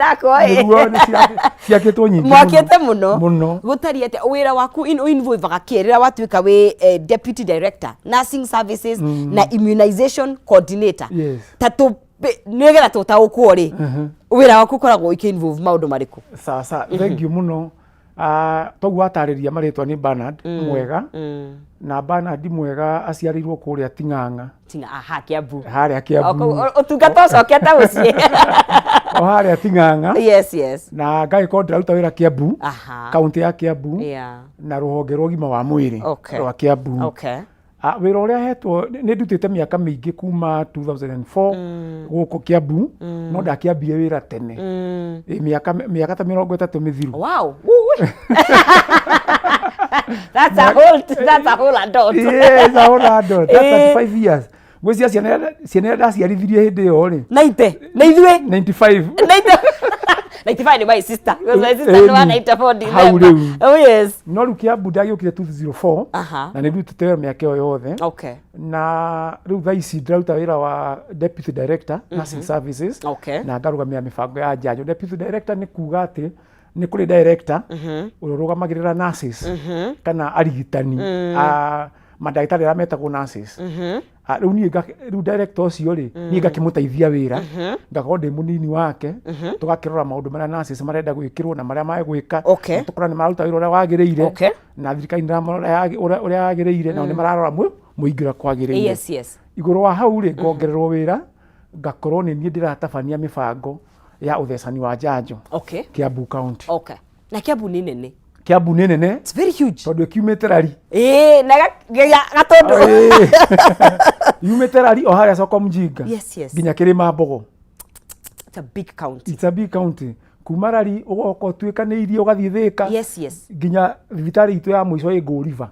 Takwa ĩ. Nĩguo nĩ ciakĩtwo nyingĩ Mwakĩte mũno. Mũno. Gũtariĩ atĩa wĩra waku involvaga kĩ rĩrĩa watuĩka wĩ deputy director nursing services na immunization coordinator? Yes. Ta tũ nĩgetha tũtaũkwo rĩ, wĩra waku ũkoragwo ũkĩ involve maũndũ marĩkũ? Sawa sawa, thank you mũno. Ah, toguo watarĩria, marĩtwa nĩ Bernard Mwega, na Bernard Mwega aciarĩirwo kũrĩa Ting'ang'a. Tinga aha, Kiambu. Harĩa Kiambu. Ũtungata ũcokete mũciĩ. O harĩa Ting'ang'a. Yes. Na ngagĩkorwo ndĩraruta wĩra Kiambu, kaunti ya Kiambu, na rũhonge rwa ũgima wa mwĩrĩ rwa Kiambu. Ah, wĩra ũrĩa hetwo nĩ ndutĩte mĩaka mĩingĩ kuma 2004 gũkũ Kiambu, no ndakĩambire wĩra tene. Ĩ, mĩaka ta 30 mĩthiru. Wow. Woo. That's a whole adult. Yes, a whole adult. That's 35 years. Ngwĩciria ciana iria ndaciarithirie hĩndĩ ĩyo rĩ, Naite. Na ithuĩ. 95. Naite. 95 ni my sister. Because my sister ni wa 94 Hau December. rĩu. Oh yes. No rĩu Kiambu ndagĩũkire 2004. Na nĩ ndutĩte wĩra mĩaka ĩyo yothe. Na rĩu thaa ici ndĩraruta wĩra wa deputy director nursing services na ngarũgamĩrĩra mĩbango ya njanjo. Deputy director nĩ kuga atĩ nĩ kũrĩ director ũrĩa ũrũgamagĩrĩra nurses kana arigitani, a mandagĩtarĩ arĩa metagwo nurses. Ah, rĩu niĩ rĩu director ũcio rĩ, niĩ ngakĩmũteithia wĩra, ngakorwo ndĩ mũnini wake, tũgakĩrora maũndũ marĩa nurses marenda gwĩkĩrwo na marĩa magwĩka, na tũkora nĩ mararuta wĩra ũrĩa wagĩrĩire, na thirikari nĩ ĩramorora ũrĩa yagĩrĩire, nao nĩ mararora mũingĩ ũrĩa kwagĩrĩire. Igũrũ wa hau rĩ, ngongererwo wĩra ngakorwo nĩ niĩ ndĩratabania mĩbango ya ũthecani wa njanjo Kiambu County. Okay. Na Kiambu nĩ nene. Kiambu nĩ nene. It's very huge. Tondũ ĩkiumĩte rari. Ĩĩ, na Gatũndũ. Yumĩte rari o harĩa soko mjinga nginya Kĩrĩma Mbogo. It's a big county. It's a big county. Kuma rari ũgoka ũtuĩkanĩirie ũgathiĩ Thĩka nginya thibitarĩ itũ ya mũico ĩ Ngũ River.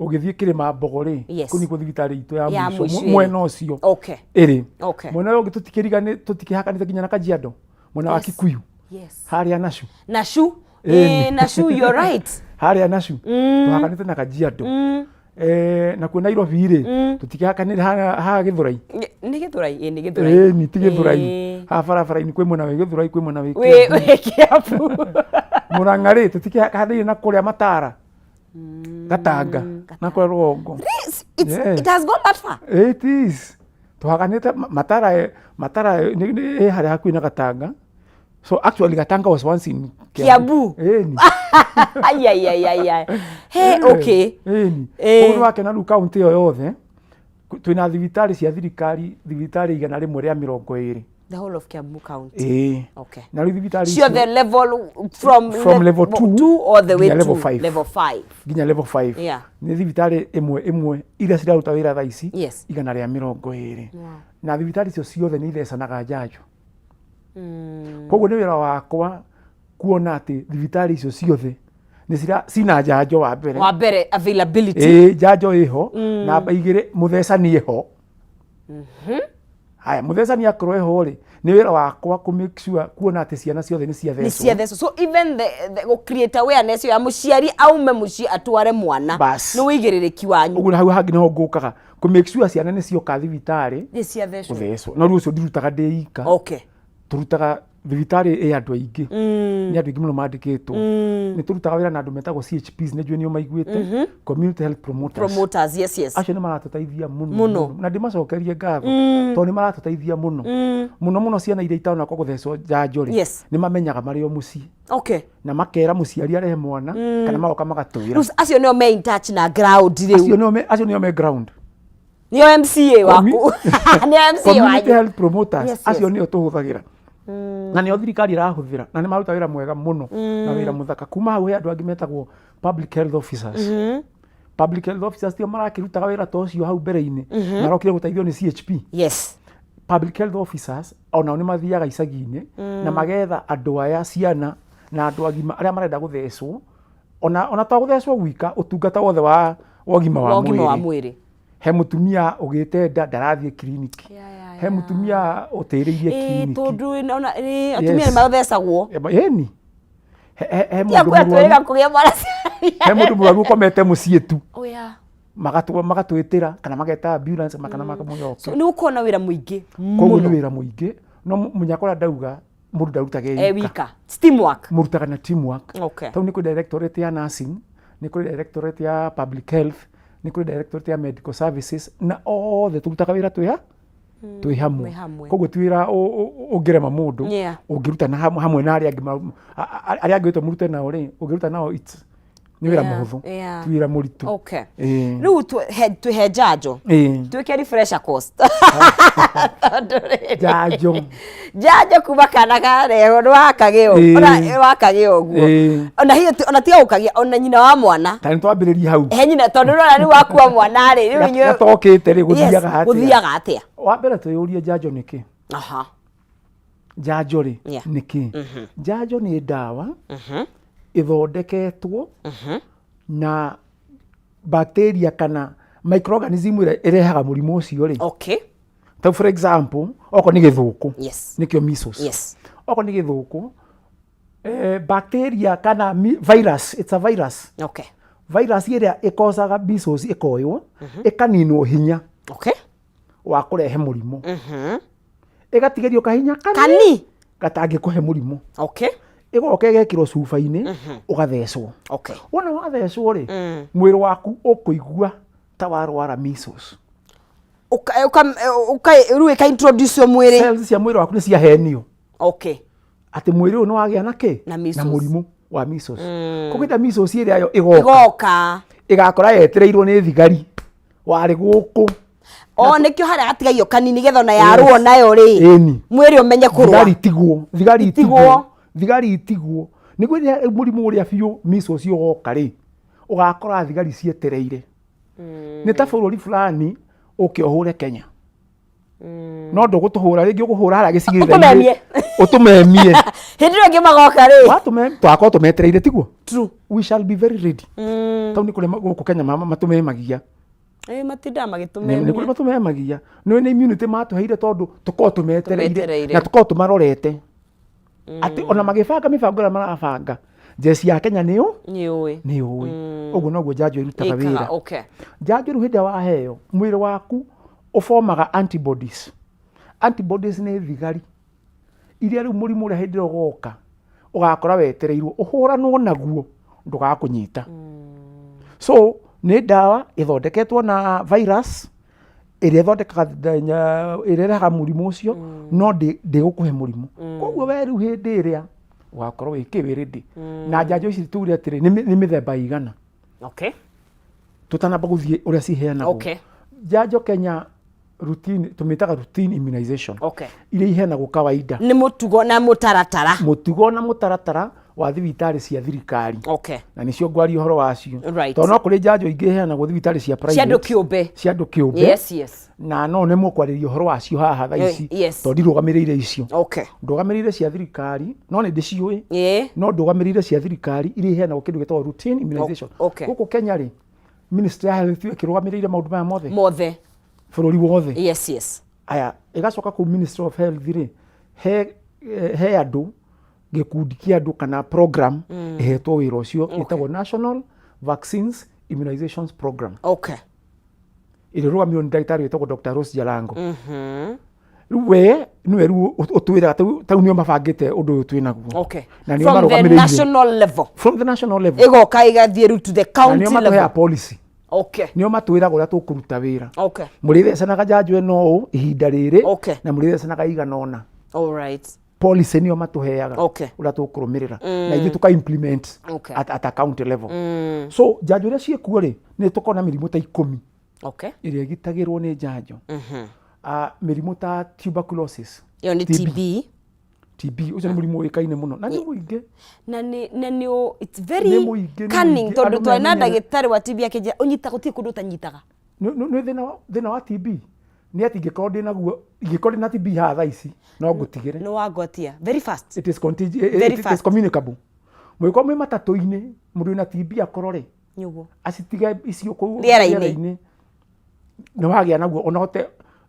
Ũgĩthiĩ Kĩrĩma Mbogo rĩ, kũu nĩkuo thibitarĩ itũ ya Ya mũico mũico ĩrĩ. Mwena ũcio ĩrĩ. Mwena ũyũ ũngĩ tũtikĩhakanĩte nginya na Kajiado, mwena wa Kikuyu, harĩa Nashu. Nashu. Ĩni. Eh, Nashu, you're right. Harĩa Nashu tũhakanĩte na Kajiado. Nakuo Nairobi rĩ, tũtikĩhakanĩte haha Gĩthũrai. Nĩ Gĩthũrai, ĩ nĩ Gĩthũrai. Ĩni ti Gĩthũrai. Haha barabara-inĩ kwĩ mwena wĩ Gĩthũrai, kwĩ mwena wĩ Wĩ Kiambu. Wĩ Kiambu. Mũrang'a rĩ, tũtikĩhakanĩire na kũrĩa Matara, Gatanga na kũrĩa rũgongo. It has gone that far. It is. Tũhakanĩte Matara, Matara ĩ harĩa hakuhĩ na Gatanga. So actually Gatanga was once in Kiambu. Ĩni. Ai ai ai ai ai. Hey, okay. Ĩni. Koguo nĩ wakena rĩu kaunti ĩyo yothe twĩna thibitarĩ cia thirikari, thibitarĩ 120. The whole of Kiambu County. Ĩĩ. Na rĩu thibitarĩ icio Ciothe level from from level 2 2 all the way nginya level to 5. Level 5. Nginya level 5. Nĩ thibitarĩ ĩmwe ĩmwe iria ciraruta wĩra thaa ici 120. Na thibitarĩ icio ciothe nĩ ithecanaga njanjo. Koguo nĩ wĩra wakwa kuona atĩ thibitarĩ icio ciothe nĩ cina njanjo wa mbere. Wa mbere availability. Ĩĩ, njanjo ĩho. Namba igĩrĩ, mũthecani ĩho. Haya, mũthecani akorwo ĩho rĩ, nĩ wĩra wakwa kũ make sure kuona atĩ ciana ciothe nĩ nĩ ciathecwo. Ciathecwo. So even the go create awareness ya mũciari aume mũciĩ atware mwana Bas. nĩ wĩigĩrĩrĩki wanyu. Ũguo hau hangĩ nĩho ngũkaga kũ make sure ciana nĩ cioka thibitarĩ nĩ ciathecwo. Gũthecwo. No rĩu ũcio ndirutaga ndĩ ika. Tũrutaga thibitarĩ ĩ andũ aingĩ, nĩ andũ aingĩ mũno mandĩkĩtwo. Nĩ tũrutaga wĩra na andũ metagwo CHPs, nĩ njũĩ nĩ ũmaiguĩte, community health promoters. Promoters, yes. Acio nĩ maratũteithia mũno. Mũno. Na ndĩmacokerie ngatho tondũ nĩ maratũteithia mũno mũno mũno. Ciana iria itanona kwa gũthecwo njanjo rĩ, nĩ mamenyaga marĩ o mũciĩ na makera mũciari arehe mwana kana magoka magatwĩra. Rĩu acio nĩo me in touch na ground Acio rĩu. acio nĩo me ground. Nĩo MCA waku, nĩo MCA Community wanyu. health promoters. Acio nĩo tũhũthagĩra na nĩo thirikari ĩrahũthĩra na nĩ maruta wĩra mwega mũno na wĩra mũthaka. Kuma hau he andũ angĩ metagwo public health officers. Public health officers tio marakĩrutaga wĩra ta ũcio hau mbere-inĩ, marokire gũteithio nĩ CHP. Public health officers onao nĩ mathiaga icagi-inĩ na magetha andũ aya, ciana na andũ agima arĩa marenda gũthecwo, ona to gũthecwo gwika, ũtungata wothe wa ũgima wa wa ũgima wa mwĩrĩ. Mwĩrĩ. He mũtumia ũgĩte nda ndarathiĩ kiriniki, he mũtumia ũtĩrĩirie kiriniki. Tondũ ona atumia nĩ mathecagwo. Ĩni, he tia mũndũ kwĩra mũrwaru twĩrĩga kũgĩa mwana. He mũndũ mũrwaru ũkomete mũciĩ tu, Oh, yeah. Magatwĩtĩra kana mageta ambulance kana makamũyoke. So nĩ gũkorwo na wĩra mũingĩ Koguo nĩ mũno. wĩra mũingĩ, no mũnyakora ndauga. Mũndũ ndarutaga e e wika. It's teamwork. Mũrutaga na teamwork. Tau nĩ kũrĩ directorate ya nursing, nĩ kũrĩ directorate ya public health, nĩ kũrĩ directorate ya medical services, na othe tũrutaga wĩra twĩ hamwe. Mwĩ hamwe. Koguo ti wĩra ũngĩrema mũndũ. Ũngĩruta na hamwe na arĩa angĩ arĩa angĩ wĩtwo mũrute nao rĩ, ũngĩruta nao nĩ wĩra mũhũthũ, ti wĩra mũritũ. Rĩu twĩhe njanjo, twĩke refresher course, tondũ rĩrĩ, Njanjo. Njanjo kuma kana karehwo nĩ wakagĩa ũguo. Ona wakagĩa ũguo, ona hiyo ona tiga gũkagĩa, ona nyina wa mwana. Ta nĩ twambĩrĩrie hau. He nyina, tondũ ũrona rĩu wakua mwana rĩ, rĩu inyuĩ Gatokĩte rĩ, gũthiaga atĩa? Gũthiaga atĩa? Wa mbere twĩyũrie, njanjo nĩ kĩ? Njanjo rĩ, nĩ kĩ? Njanjo nĩ ndawa ĩthondeketwo na bacteria kana microorganism ĩrĩa ĩrehaga mũrimũ ũcio rĩ. Ta for example, okorwo nĩ gĩthũkũ, nĩkĩo measles, okorwo nĩ gĩthũkũ, bacteria kana virus, it's a virus, virus ĩrĩa ĩkocaga measles ĩkoywo, ĩkaninwo hinya wa kũrehe mũrimũ, ĩgatigĩrio kahinya kani kani gatangĩkũhe mũrimũ. Ĩgoka ĩgekĩrwo cuba-inĩ, ũgathecwo. Wona wathecwo rĩ, mwĩrĩ waku ũkũigua ta warwara measles. Rĩu ĩka introduce mwĩrĩ. Cells cia mwĩrĩ waku nĩ ciahenio atĩ mwĩrĩ ũyũ nĩ wagĩa na kĩ? Na Na measles. mũrimũ wa measles. Koguo ĩta measles ĩrĩa yo ĩgoka, ĩgoka, ĩgakora yetereirwo nĩ thigari warĩ gũkũ. O nĩkĩo harĩa gatigagio kanini, getha ona yarũo nayo rĩ, mwĩrĩ ũmenye kũrũa. Thigari itigwo, thigari itigwo. Itigwo, thigari itigwo, nĩguo rĩrĩa mũrimũ ũrĩa biũ measles ũgoka rĩ, ũgakora thigari cietereire. Nĩ ta bũrũri fulani ũke ũhũre Kenya, no ndũgũtũhũra rĩngĩ, ũkũhũra harĩa gĩcigĩrĩra-inĩ. Ũtũmemie. Ũtũmemie. Hĩndĩ ĩyo ĩngĩ magoka rĩ? Twakorwo tũmetereire, tiguo? True. We shall be very ready. Tau nĩ kũrĩ gũkũ Kenya matũmemagia. Ĩ, matindaga Nĩ kũrĩ magĩtũmemia. matũmemagia. Nĩ immunity matũheire, tondũ tũkorwo tũmetereire tũmetereire. Na tũkorwo tũmarorete atĩ ona magĩbanga mĩbango ĩrĩa marabanga, jeshi ya Kenya nĩyo nĩ ũĩ. Nĩ ũĩ. Ũguo noguo njanjo ĩrutaga ĩkaga wĩra. Njanjo rĩu, hĩndĩ ĩrĩa waheo, mwĩrĩ waku ũbomaga antibodies. Antibodies nĩ thigari iria rĩu mũrimũ ũrĩa hĩndĩ ĩrĩa ũgoka ũgakora wetereirwo ũhũranwo naguo, ndũgakũnyita. So nĩ ndawa ĩthondeketwo na virus ĩrĩa ĩthondekaga ĩrĩa ĩrehaga mũrimũ ũcio, no ndĩgũkũhe mũrimũ. Koguo we rĩu hĩndĩ ĩrĩa ũgakorwo wĩ kĩ, wĩ ready. Na njanjo ici tugire atĩrĩ, nĩ mĩthemba ĩigana? Tũtanamba gũthiĩ ũrĩa ciheanagwo, njanjo Kenya routine, tũmĩtaga routine immunization, iria iheanagwo kawaida. Nĩ mũtugo na mũtaratara. Mũtugo na mũtaratara wa thibitarĩ cia thirikari, na nĩcio ngwaria ũhoro wacio, tondũ no kũrĩ njanjo ingĩ iheanagwo thibitarĩ cia cia andũ private, kĩũmbe. Cia andũ kĩũmbe. Na no nĩ mũkwarĩria ũhoro wacio haha thaa ici, tondũ ndirũgamĩrĩire icio. Ndũgamĩrĩire cia thirikari, no nĩ ndĩciũĩ. No ndũgamĩrĩire cia thirikari iria iheanagwo kĩndũ gĩtagwo routine immunization. Gũkũ Kenya rĩ, Ministry ya Health ĩkĩrũgamĩrĩire maũndũ maya mothe mothe bũrũri wothe. Aya, ĩgacoka kũu Ministry of Health rĩ, he andũ, gĩkundi kĩa andũ kana program ĩhetwo wĩra ũcio, ĩtagwo National Vaccines Immunizations Program, ĩrĩa ĩrũgamĩrĩirwo nĩ ndagĩtarĩ wĩtagwo Dr. Rose Jalango. Rĩu we nĩwe rĩu ũtwĩraga, tau nĩo mabangĩte ũndũ ũyũ twĩ naguo. Na nĩo From the marũgamĩrĩire. national level. From the national level. Ĩgoka ĩgathiĩ rĩu to the Na county nĩo matũheaga level. policy. Nĩo matwĩraga ũrĩa tũkũruta wĩra. Mũrĩthecanaga njanjo ĩno ũũ ihinda rĩrĩ, na mũrĩthecanaga igana ũna. All right. Policy nĩo matũheaga ũrĩa tũkũrũmĩrĩra, na ithuĩ tũka implement at a county level. So njanjo iria ciĩkuo rĩ, nĩ tũkorwo na mĩrimũ ta 10 ĩrĩa ĩgitagĩrwo nĩ njanjo. Mĩrimũ ta tuberculosis. Ĩyo nĩ TB. TB. TB ũcio nĩ mũrimũ ũĩkaine mũno na nĩ mũingĩ. Na nĩ it's very Nĩ mũingĩ, nĩ cunning mũingĩ. tondũ Andũ twarĩ na memenyere. ndagĩtarĩ wa TB akĩnjĩra ũnyita gũtirĩ kũndũ ũtanyitaga. Nĩ thĩna wa TB nĩ atĩ ingĩkorwo ndĩ naguo, ingĩkorwo ndĩ na TB haha thaa ici, no ngũtigĩre. Nĩ wangwatia very fast. It is Very it is fast. communicable. Mũngĩkorwo mwĩ matatũ-inĩ, mũndũ wĩna TB akorwo rĩ, nĩguo acitige icio kũu rĩera-inĩ. Rĩera-inĩ, nĩ wagĩa naguo ona ũte,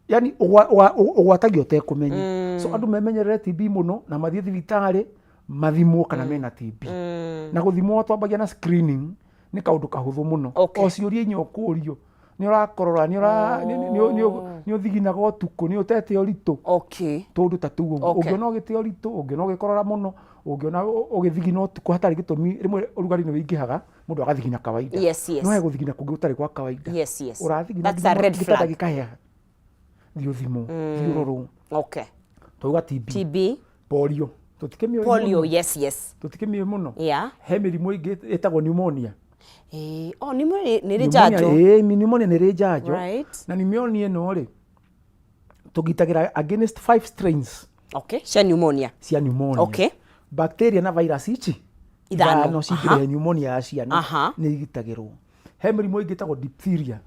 yani ũgwatagio ũtekũmenya. So andũ memenyerere TB mũno na mathiĩ thibitarĩ mathimwo kana mena TB. Na gũthimwo twambagia na screening, nĩ kaũndũ kahũthũ mũno. O ciũria inya ũkũrio. Nĩ ũrakorora, nĩ ũra nĩ ũthiginaga ũtukũ, nĩ ũtete ũritũ. Tũndũ ta tũu ũguo. Ũngĩona ũgĩte ũritũ, ũngĩona ũgĩkorora mũno, ũngĩona ũgĩthigina ũtukũ hatarĩ gĩtũmi, rĩmwe ũrugarĩ nĩ wĩingĩhaga mũndũ agathigina kawaida. No he gũthigina kũngĩ gũtarĩ gwa kawaida. Ũrathigina That's a red gĩtanda flag. gĩkaheha. Thiĩ ũthimwo, thiĩ ũrorwo. Twauga TB. TB. Polio. Tũtikĩmĩũĩ Polio, mũno. yes. Tũtikĩmĩũĩ mũno. He mĩrimũ ĩngĩ ĩtagwo pneumonia. Oh, pneumonia nĩ ĩrĩ njanjo. Ĩĩ, pneumonia nĩ ĩrĩ njanjo. Na pneumonia ĩno rĩ, tũgitagĩra against 5 strains. Cia pneumonia. Cia pneumonia. Bacteria na virus ici Ithano. ithano cingĩrehe pneumonia ya ciana nĩ igitagĩrwo. He mĩrimũ ĩngĩ ĩtagwo diphtheria.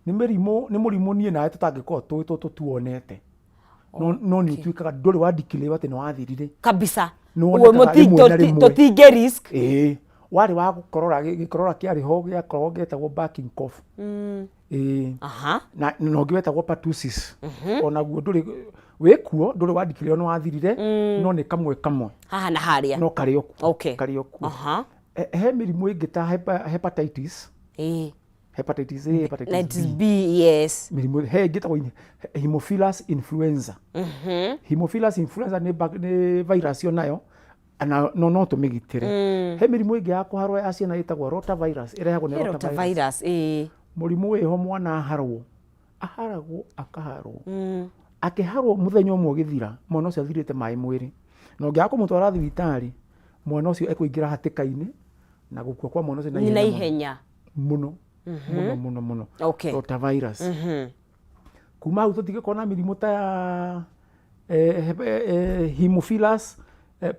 Nĩ mĩrimũ, nĩ mũrimũ niĩ nawe tũtangĩkorwo tũĩ tondũ tũtuonete. No, no nĩ ũtuĩkaga ndũrĩ wa declare atĩ nĩ wathirire. Kabisa. Nĩ wonekaga rĩmwe na rĩmwe. Tũtingĩ risk. Ĩĩ. Warĩ wa gũkorora, gĩkorora kĩarĩ ho gĩakoragwo gĩetagwo barking cough. Ĩĩ. Na na ũngĩ wetagwo pertussis. Onaguo ndũrĩ wĩkuo, ndũrĩ wa declare nĩ wathirire, no nĩ kamwe kamwe. Haha na harĩa. No karĩ o kuo. Karĩ o kuo. He mĩrimũ ĩngĩ ta hepatitis. Hepatitis A, hepatitis B. Hepatitis B, yes. Mĩrimũ he ĩngĩ ĩtagwo Haemophilus influenza. Haemophilus influenza nĩ nĩ virus onayo, na no no tũmĩgitĩre. He mĩrimũ ĩngĩ ya kũharwo ya ciana ĩtagwo rotavirus, ĩrehagwo nĩ rotavirus. Rotavirus, ĩĩ. Mũrimũ wĩho mwana aharwo, aharagwo akaharwo. Akĩharwo mũthenya ũmwe ũgĩthira, mwana ũcio athirĩte maĩ mwĩrĩ. Na ũngĩaga kũmũtwara thibitarĩ, mwana ũcio ekũingĩra hatĩka-inĩ na gũkua kwa mwana ũcio na ihenya mũno. Mũno, mũno, mũno. Rotavirus. Kuma hau tũtigĩkorwo na mĩrimũ ta ya Haemophilus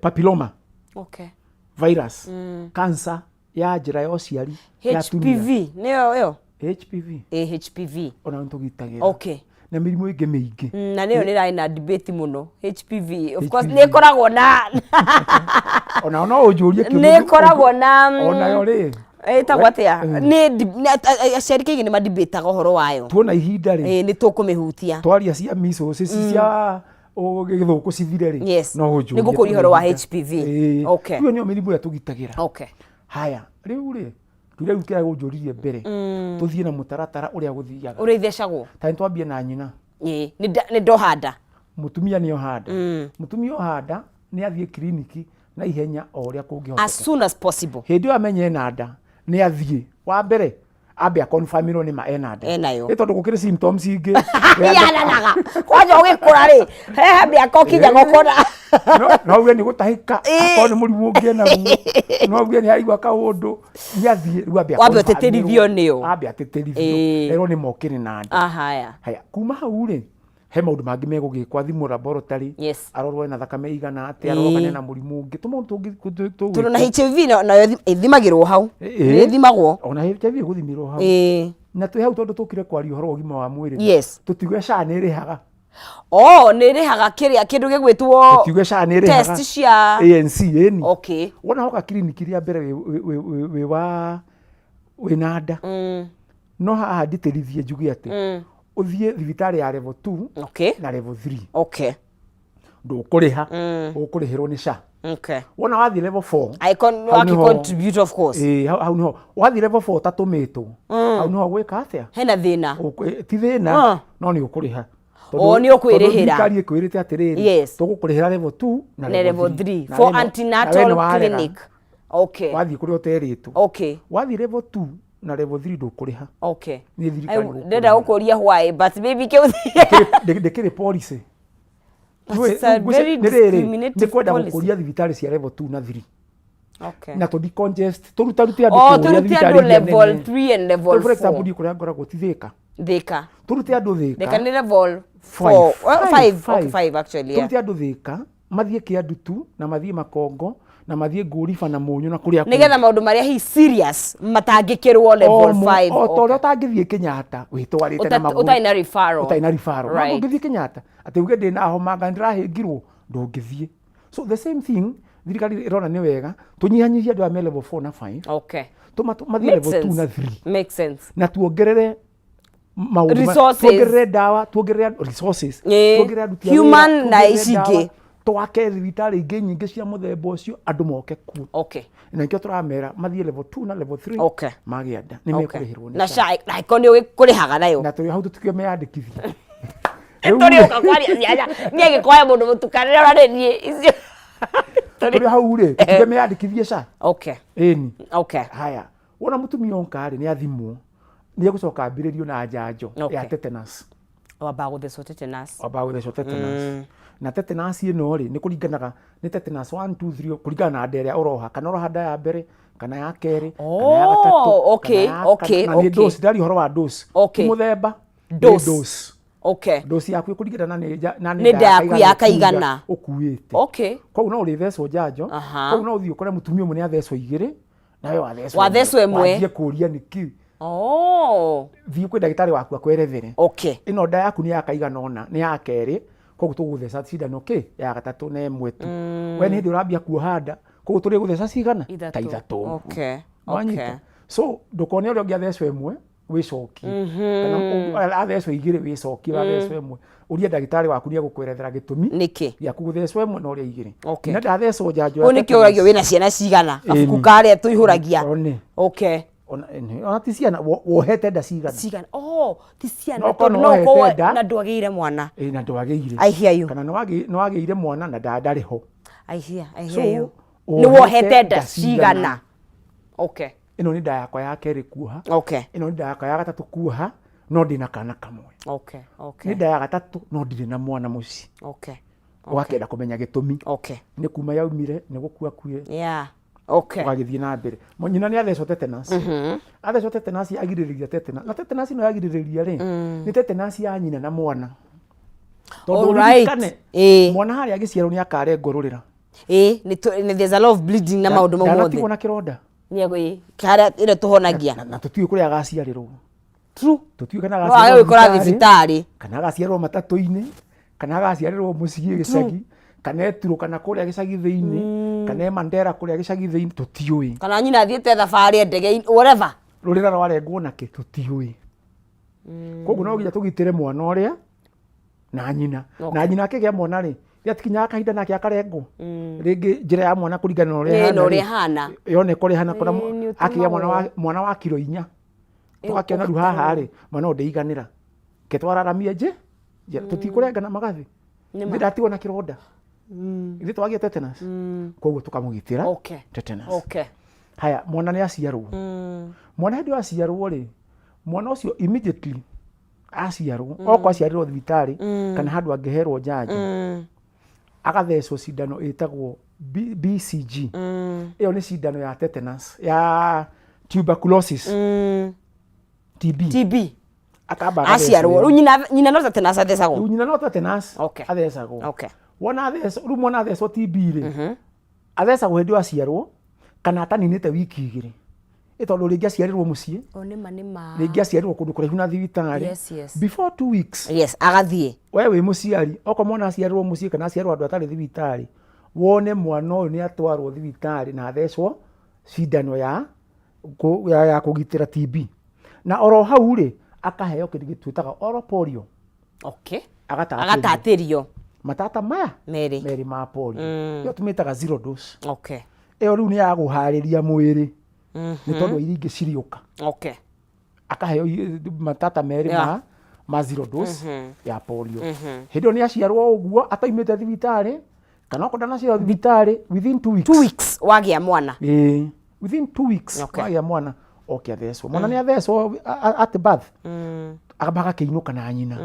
papilloma. Virus. Cancer ya njĩra ya ũciari ya atumia. HPV, nĩyo ĩyo? HPV. HPV. Ona nĩ tũgitagĩra. Na mĩrimũ ĩngĩ mĩingĩ. Na nĩyo nĩ ĩrarĩ na debate mũno. HPV. Of course, nĩ ĩkoragwo na Ona no ũnjũrie kĩũria Nĩ ĩkoragwo na, Onayo rĩ. Ĩtagwo atĩa? Nĩ aciari kaingĩ nĩ madebataga ũhoro wayo. Tuona ihinda rĩ. Nĩ tũkũmĩhutia. Twaria cia measles, cia gĩthũkũ cithire rĩ. No ũnjũrie. Nĩ ngũkũria ũhoro wa HPV. Rĩu nĩyo mĩrimũ ĩrĩa tũgitagĩra. Haya, rĩu rĩ, rĩu kĩrĩa gũnjũririe mbere, tũthiĩ na mũtaratara ũrĩa gũthiaga. Ũrĩa ithecagwo. Ta nĩ twambie na nyina. Ĩĩ, nĩ ndoha nda. Mũtumia nĩ oha nda. Mũtumia oha nda nĩ athiĩ kiriniki na ihenya o ũrĩa kũngĩhoteka. As soon as possible. Hĩndĩ ĩyo amenye ena nda, nĩ athiĩ. Wa mbere, ambe akonfirmĩrwo nĩ ma ena nda. Enayo. Nĩ tondũ gũkĩrĩ symptoms ingĩ. Ihananaga. Kwanja ũgĩkũra rĩ, he mĩaka ũkinyaga ũkona. No uge nĩ gũtahĩka, akorwo nĩ mũrimũ ũngĩ enaguo. No uge nĩ araigua kaũndũ, nĩ athiĩ rĩu ambe Wambe akonfirmĩrwo. ũtĩtĩrithio nĩo. Ambe atĩtĩrithio. Erwo nĩ ma ũkĩrĩ na nda. Haya, kuma hau rĩ, he maũndũ mangĩ megũgĩkwo, athimwo laboratory, arorwo ena thakame igana atĩa, arorwo kana ena mũrimũ ũngĩ, tũmaũndũ tũngĩ tũgwĩkwo. Tondũ na HIV nayo ĩthimagĩrwo hau. Nĩ ĩthimagwo. Ona HIV ĩgũthimĩrwo hau. Na twĩ hau tondũ tũkire kwaria ũhoro wa ũgima wa mwĩrĩ. Tũtiuge SHA nĩ ĩrĩhaga. Oh, nĩ ĩrĩhaga kĩrĩa kĩndũ gĩgwĩtwo Tũtiuge SHA nĩ ĩrĩhaga. test cia ANC, ĩni. Wona woka kiriniki rĩa mbere wĩ na nda. No haha nditĩrithie njuge atĩ ũthiĩ thibitarĩ ya level 2 na level 3. Ndũkũrĩha, ũkũrĩhĩrwo nĩ SHA. Wona wathiĩ level 4, I hau nĩho contribute of course. Ĩĩ, hau nĩho. Wathiĩ level 4 ũtatũmĩtwo, hau nĩho gwĩka atĩa? Hena thĩna. Ti thĩna, no nĩ ũkũrĩha. O, nĩ ũkwĩrĩhĩra. Tondũ thirikari ĩkwĩrĩte atĩrĩrĩ, tũgũkũrĩhĩra level 2 na Na level level 3. 3. For antenatal Na we nĩ warega. clinic. Wathiĩ kũrĩa ũterĩtwo. Wathiĩ level 2 na level 3 ndũkũrĩha. Nĩ thirikari gũkũrĩhĩra. Ndĩrenda gũkũria why, but maybe kĩu Ndĩkĩrĩ policy. But it's a very Nĩ rĩrĩ, discriminative nĩ kwenda policy. gũkũria thibitarĩ cia level 2 na 3. Na tũ decongest, tũrutarute andũ Oh, kũrĩa tũrute thibitarĩ andũ iria level nene. 3 and level For example, 4. niĩ kũrĩa ngoragwo ti Thĩka. Thĩka. Tũrute andũ Thĩka. Thĩka nĩ level Five. 4. Well, Five, 5. Okay, five. 5 actually, yeah. Tũrute andũ Thĩka, mathiĩ Kĩandutu, na mathiĩ Makongo, na mathiĩ Ngũriba na Mũnyũ na kũrĩa kũngĩ. Nĩgetha maũndũ marĩa hi serious matangĩkĩrwo level 5. O ta ũrĩa ũtangĩthiĩ Kenyatta wĩtwarĩte na magũrũ. Ũtarĩ na referral. Ũtarĩ na referral. No ndũngĩthiĩ Kenyatta atĩ uge ndĩna homa anga nĩndĩrahĩngirwo, ndũngĩthiĩ. So the same thing thirikari ĩrona nĩ wega tũnyihanyihie andũ aya me level 4 na 5. Mathiĩ Makes level 2 sense. na 3. Makes sense. Na tuongerere maũndũ Resources. tuongerere ndawa, tuongerere resources, tuongerere aruti a wĩra, Human na tuongerere ici ndawa. ingĩ. Twake thibitarĩ ingĩ nyingĩ cia mũthemba ũcio, andũ moke kuo. Na nĩkĩo tũramera mathiĩ level 2 na level 3. Magĩa nda nĩ mekũrĩhĩrwo nĩ Na SHA. SHA na ĩkorwo nĩ ũkũrĩhaga nayo. Na tũrĩ hau tũtikĩmeyandĩkithia. Tũrĩ ũka kwaria ciana niĩ angĩkoya mũndũ mũtukanĩre ona nĩ niĩ icio. Tũrĩ hau rĩ, tũtikĩmeyandĩkithie SHA. Ĩni. Haya, wona mũtumia onka rĩ, nĩ athimwo, nĩ egũcoka ambĩrĩrio na njanjo ya tetanus. Wambaga gũthecwo tetanus. Wambaga gũthecwo tetanus. Na tetanus ĩno rĩ, nĩ kũringanaga nĩ tetanus 1 2 3, kũringana na nda ĩrĩa ũroha, kana ũroha nda ya mbere kana ya kerĩ kana ya gatatũ, kana ya kana. Na nĩ dose, ndaria ũhoro wa dose. Ti mũthemba, nĩ dose. Dose yaku ĩkũringana na nĩ na nĩ nda yaku ya kaigana ũkuĩte. Koguo no ũrĩthecwo njanjo. Koguo no ũthiĩ ũkore mũtumia ũmwe nĩ athecwo igĩrĩ, nawe wathecwo Wathecwo ĩmwe. Wanjie kũria nĩkĩ. Thiĩ kwĩ ndagĩtarĩ waku akwerethere. Ĩno nda yaku nĩ ya kaigana ũna, nĩ ya kerĩ, koguo tũgũgũtheca cindano kĩ ya gatatũ na ĩmwe tu. We nĩ hĩndĩ ũrambia kuoha nda, koguo tũrĩgũtheca cigana? Ta ithatũ ũguo. Wanyita? So ndũkone ũrĩa ũngĩ athecwo ĩmwe wĩcokie, kana athecwo igĩrĩ wĩcokie, athecwo ĩmwe. Ũria ndagĩtarĩ waku nĩ egũkwerethera gĩtũmi nĩkĩ gĩaku gũthecwo ĩmwe na ũrĩa igĩrĩ. Na ndathecwo njanjo ya Ũũ nĩkĩo ũragio wĩna ciana cigana, kabuku karĩa tũihũragia. One. Ona ti ciana, wohete nda cigana? Cigana. Oh, ti ciana, No korwo tondũ nĩ no wohete ũkorwo nda. na ndwagĩire mwana. Ĩĩ, na ndwagĩire. I hear you. Kana nĩ wagĩire mwana na ndarĩ ho. I hear, I So, hear you. Nĩ wohete nda cigana? Ĩno nĩ nda yakwa ya kerĩ kuoha. Ĩno nĩ nda yakwa ya gatatũ kuoha, no ndĩna kana kamwe. Nĩ nda ya gatatũ, no ndirĩ na mwana mũciĩ. Ũgakĩenda kũmenya gĩtũmi. Nĩ kuma yaumire, nĩ gũkua kuire. Ũgagĩthiĩ na mbere. Nyina nĩ athecwo tetanus. Athecwo tetanus yagirĩrĩria tetanus. Na tetanus ĩno yagirĩrĩria rĩ, nĩ tetanus ya nyina na mwana. Tondũ ũririkane, mwana harĩa agĩciarwo nĩ akarengwo rũrĩra. Ĩĩ, nĩ there's a lot of bleeding na maũndũ mau mothe. Ndanatigwo na kĩronda. Nĩ ĩĩ, harĩa ĩrĩa tũhonagia. Na tũtiũĩ kũrĩa agaciarĩrwo. True. Tũtiũĩ kana No age agaciarĩrwo gwĩkora thibitarĩ, thibitarĩ. kana agaciarĩrwo matatũ-inĩ, kana agaciarĩrwo mũciĩ gĩcagi, kana eturwo kana kũrĩa gĩcagi thĩinĩ, kana e Mandera kũrĩa gĩcagi thĩinĩ, tũtiũĩ. Kana nyina athiĩte thabarĩ ndege, whatever. Rũrĩra rwarengwo nakĩ, tũtiũĩ. Koguo no nginya tũgitĩre mwana ũrĩa na nyina. Na nyina akĩgĩa mwana rĩ, gĩatikinyaga kahinda nake akarengwo. Rĩngĩ njĩra ya mwana kũringana na ũrĩa ĩhana rĩ, ũrĩa ĩhana. yoneka ũrĩa ĩhana, kũrĩa Ĩĩ, nĩ akĩgĩa ũtũmagwo. mwana wa kiro 4. Ĩĩ, Tũgakĩona rĩu haha rĩ, mwana ũyũ ndĩiganĩra. Ke twararamie nje, tũtikũrengana magathĩ. Nĩ Ithuĩ ma. ndatigwo na kĩronda. Ithuĩ twagĩa tetanus. Koguo tũkamũgitĩra tetanus. Haya, mwana nĩ aciarwo. Mwana hĩndĩ ĩyo aciarwo rĩ, mwana ũcio immediately aciarwo, okorwo aciarĩrwo thibitarĩ kana handũ angĩherwo njanjo, agathecwo cindano ĩtagwo BCG. Ĩyo nĩ cindano ya tetanus, ya tuberculosis. TB. TB. Akamba agathecwo Aciarwo. ĩyo. Rĩu nyina no tetanus athecagwo. Rĩu nyina no tetanus athecagwo. Wona athecwo, rĩu mwana athecwo TB rĩ, athecagwo hĩndĩ ĩyo aciarwo kana ataninĩte wiki igĩrĩ. Ĩ tondũ rĩngĩ aciarĩrwo mũciĩ, O nĩ ma, nĩ ma. rĩngĩ aciarĩrwo kũndũ kũraihu na thibitarĩ. Yes. Before 2 weeks. Yes, agathiĩ. We wĩ mũciari, okorwo mwana aciarĩrwo mũciĩ kana aciarĩrwo handũ hatarĩ thibitarĩ, wone mwana ũyũ nĩ atwarwo thibitarĩ na athecwo cindano ya kũgitĩra TB. Na oro hau rĩ, akaheo kĩndũ twĩtaga oral polio. Agatatĩrio. Agatatĩrio. Matata maya Merĩ. merĩ ma polio. Ĩyo tũmĩtaga zero dose. Ĩyo rĩu nĩ ya kũharĩria mwĩrĩ. Nĩ tondũ iria ingĩ cirĩũka. Akaheo matata merĩ ma zero dose ya polio. Hĩndĩ ĩyo nĩ aciarwo ũguo ataimĩte thibitarĩ, kana okorwo ndanaciarwo thibitarĩ within 2 weeks. 2 weeks wagĩa mwana. Ĩĩ, within 2 weeks wagĩa mwana oke athecwo. Mwana nĩ athecwo at birth. Akamba agakĩinũka na nyina.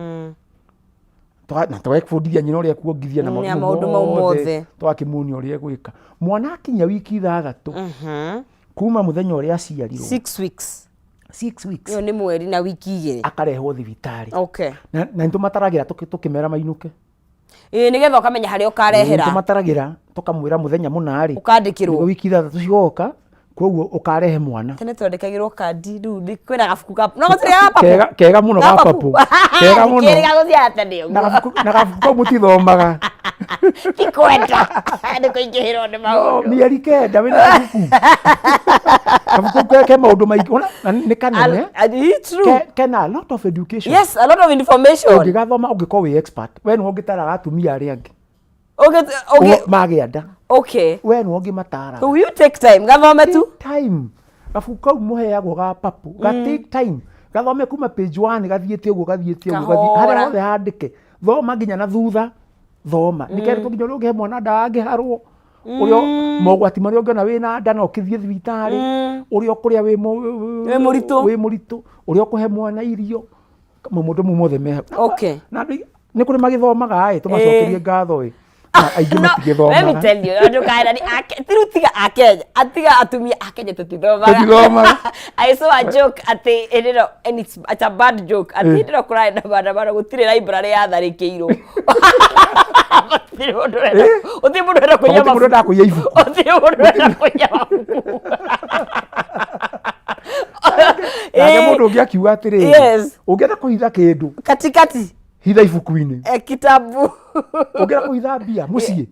Na tũgakĩbundithia nyina ũrĩa ekuongithia na Na maũndũ mau mothe. Tũgakĩmuonia ũrĩa egwĩka. Mwana akinya wiki 6 kuma mũthenya ũrĩa aciarirwo. 6 weeks. 6 weeks. Ĩyo nĩ mweri na wiki igĩrĩ. Akarehwo thibitarĩ. Na nĩtũmataragĩra tũkĩmera mainũke. Ĩĩ, nĩgetha ũkamenya harĩa ũkarehera. Nĩtũmataragĩra tũkamwĩra mũthenya mũna rĩ. Ũkandĩkĩrwo. Nĩguo wiki 6 cigoka, koguo ũkarehe mwana. Tene twandĩkagĩrwo kandi, rĩu nĩ kwĩna gabuku ka, no gũtirĩ ga papu. Kega, kega mũno ga papu. Kega mũno. Kĩrĩ ga gũciara tene ũguo. Na gabuku kau mũtithomaga. Ti kwenda. Nĩ kũingĩhĩrwo nĩ maũndũ. No, mĩeri 9 wĩna gabuku. Gabuku ke maũndũ maingĩ. Ona, na nĩ kanene. It's true. Kena a lot of education. Yes, a lot of information. Ũngĩgathoma ũngĩkorwo wĩ expert. We nĩwe ũngĩtaraga atumia arĩa angĩ. Okay. Magĩa nda. Okay. We nĩwe ũngĩmatara. So will you take time gathome tu? Time. Gabuku kau mũheagwo ga papu ga take time, gathome kuma page 1 gathiĩte ũguo gathiĩte ũguo gathiĩ harĩa hothe handĩke, thoma nginya na thutha, thoma nĩ keretwo nginya ũrĩa ũngĩhe mwana ndawa angĩharwo, ũrĩa mogwati marĩa ũngĩona wĩna nda na ũkĩthiĩ thibitarĩ, ũrĩa ũkũrĩa wĩ mũritũ, wĩ mũritũ, ũrĩa ũkũhe mwana irio, maũndũ mau mothe me okay. Na andũ nĩ kũrĩ magĩthomaga ĩ, tũmacokerie ngatho ĩ. Aingĩ matigĩthomaga. Let me tell you, andũ kaera ni tiru tiga a Kenya, atiga atumia a Kenya tutithomaga. I saw a joke atĩ ĩrĩro, and it's a bad joke. Atĩ ĩrĩro kũrarĩ na maandamano gũtirĩ library yatharĩkĩirwo. Gũtirĩ mũndũ ũrenda, gũtirĩ mũndũ ũrenda kũiya mabuku. Gũtirĩ mũndũ ũrenda kũiya ibuku. Gũtirĩ mũndũ ũrenda kũiya mabuku. Nake mũndũ ũngĩ akiuga atĩrĩrĩ, ũngĩenda kũhitha kĩndũ katikati, hitha ibuku-inĩ. Kitabu. Ũngĩenda kũhitha mbia mũciĩ,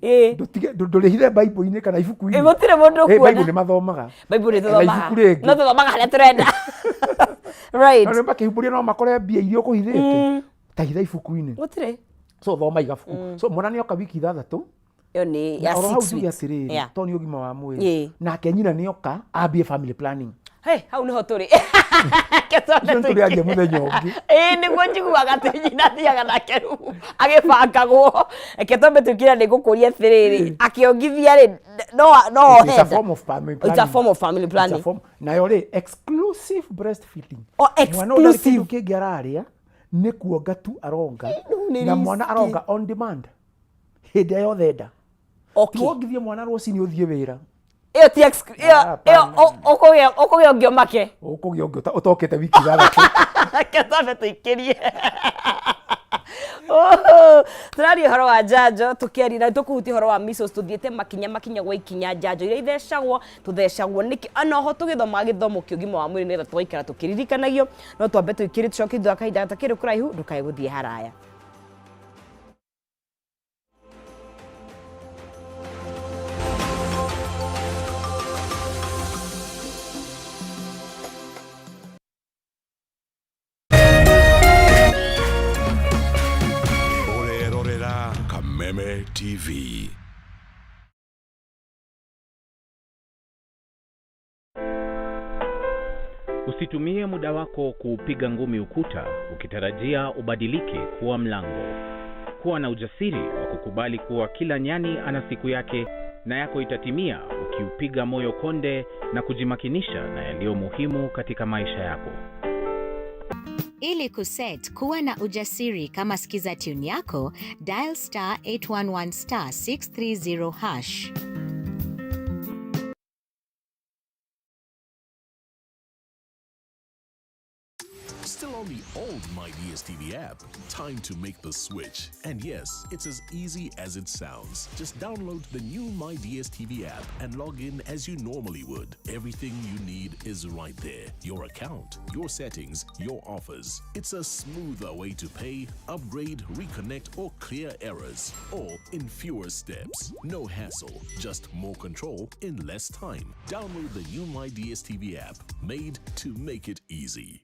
ndũrĩhithe Bible-inĩ kana ibuku-inĩ. Gũtirĩ mũndũ ũkuona. Bible nĩ mathomaga. Bible nĩ tũthomaga. No tũthomaga harĩa tũrenda. Right. Na makĩhumbũria no makore mbia iria ũkũhithĩte. Ta hitha ibuku-inĩ. Gũtirĩ. So thoma igabuku. So mwana nĩoka wiki 6. Ĩyo nĩ ya 6 weeks. Atĩrĩrĩ, to nĩ ũgima wa mwĩrĩ. Nake nyina nĩoka ambie family planning. Hey, hau niho tũrĩ. Tũrĩ mũthenya ũngĩ. Ĩĩ nĩguo njiguaga atĩ nyina athiaga nake rumu agĩbangagwo. Reke twambe tũingĩre nĩ ngũkũria atĩrĩrĩ, akĩongithia rĩ, no ohe nda. It's a form of family planning. It's a form of family planning. Nayo rĩ, exclusive breastfeeding. Oh, exclusive. Mwana ũrĩa kĩndũ kĩngĩ ararĩa nĩ kuonga tu aronga. Na mwana aronga on demand. Hĩndĩ ĩrĩa yothe enda. Okay. Tuongithie mwana rũcinĩ ũthiĩ wĩra. Ĩyo ti ĩyo ũkũgĩa ũngĩ ũmake. Ũkũgĩa ũngĩ ũtokĩte wiki 6. Reke twambe tũikĩrie. Tũraria ũhoro wa njanjo, tũkĩaria na tũkũhutia ũhoro wa measles, tũthiĩte makinya makinya gwa ikinya, njanjo iria ithecagwo, tũthecagwo nĩkĩ, ona oho tũgĩthomaga gĩthomo kĩa ũgima wa mwĩrĩ nĩgetha tũgaikara tũkĩririkanagio. No twambe tũikĩrie tũcoke thutha wa kahinda gatakĩrĩ kũraihu, ndũkae gũthiĩ haraya. Kameme TV. Usitumie muda wako kuupiga ngumi ukuta ukitarajia ubadilike kuwa mlango. Kuwa na ujasiri wa kukubali kuwa kila nyani ana siku yake na yako itatimia ukiupiga moyo konde na kujimakinisha na yaliyo muhimu katika maisha yako. Ili kuset kuwa na ujasiri kama skiza tune yako, dial star 811 star 630 hash. Still on the old My DSTV app? Time to make the switch. And yes, it's as easy as it sounds. Just download the new My DSTV app and log in as you normally would. Everything you need is right there. Your account, your settings, your offers. It's a smoother way to pay, upgrade, reconnect, or clear errors. All in fewer steps. No hassle, just more control in less time. Download the new My DSTV app, made to make it easy.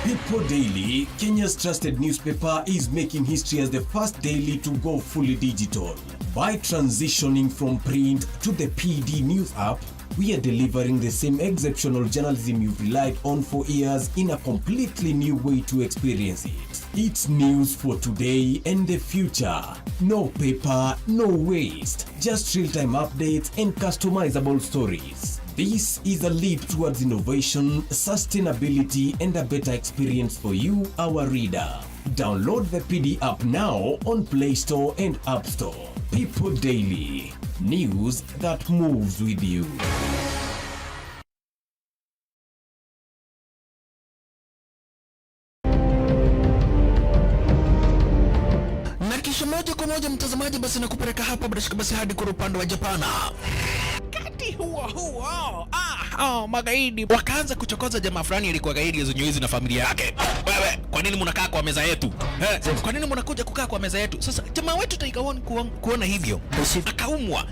People Daily, Kenya's trusted newspaper, is making history as the first daily to go fully digital. By transitioning from print to the PD News app, we are delivering the same exceptional journalism you've relied on for years in a completely new way to experience it. It's news for today and the future. No paper, no waste. Just real-time updates and customizable stories. This is a leap towards innovation, sustainability, and a better experience for you, our reader. Download the PD app now on Play Store and App Store. People Daily, news that moves with you. Na kisha moja kwa moja mtazamaji, basi nakupeleka hapa bila shaka basi hadi kwa upande wa Japana. Huo magaidi wakaanza kuchokoza jamaa fulani alikuwa gaidi zenye na familia yake. Wewe, kwa nini mnakaa kwa meza yetu? Kwa nini mnakuja kukaa kwa meza yetu? Sasa jamaa wetu Tiger One kuona hivyo akaumwa.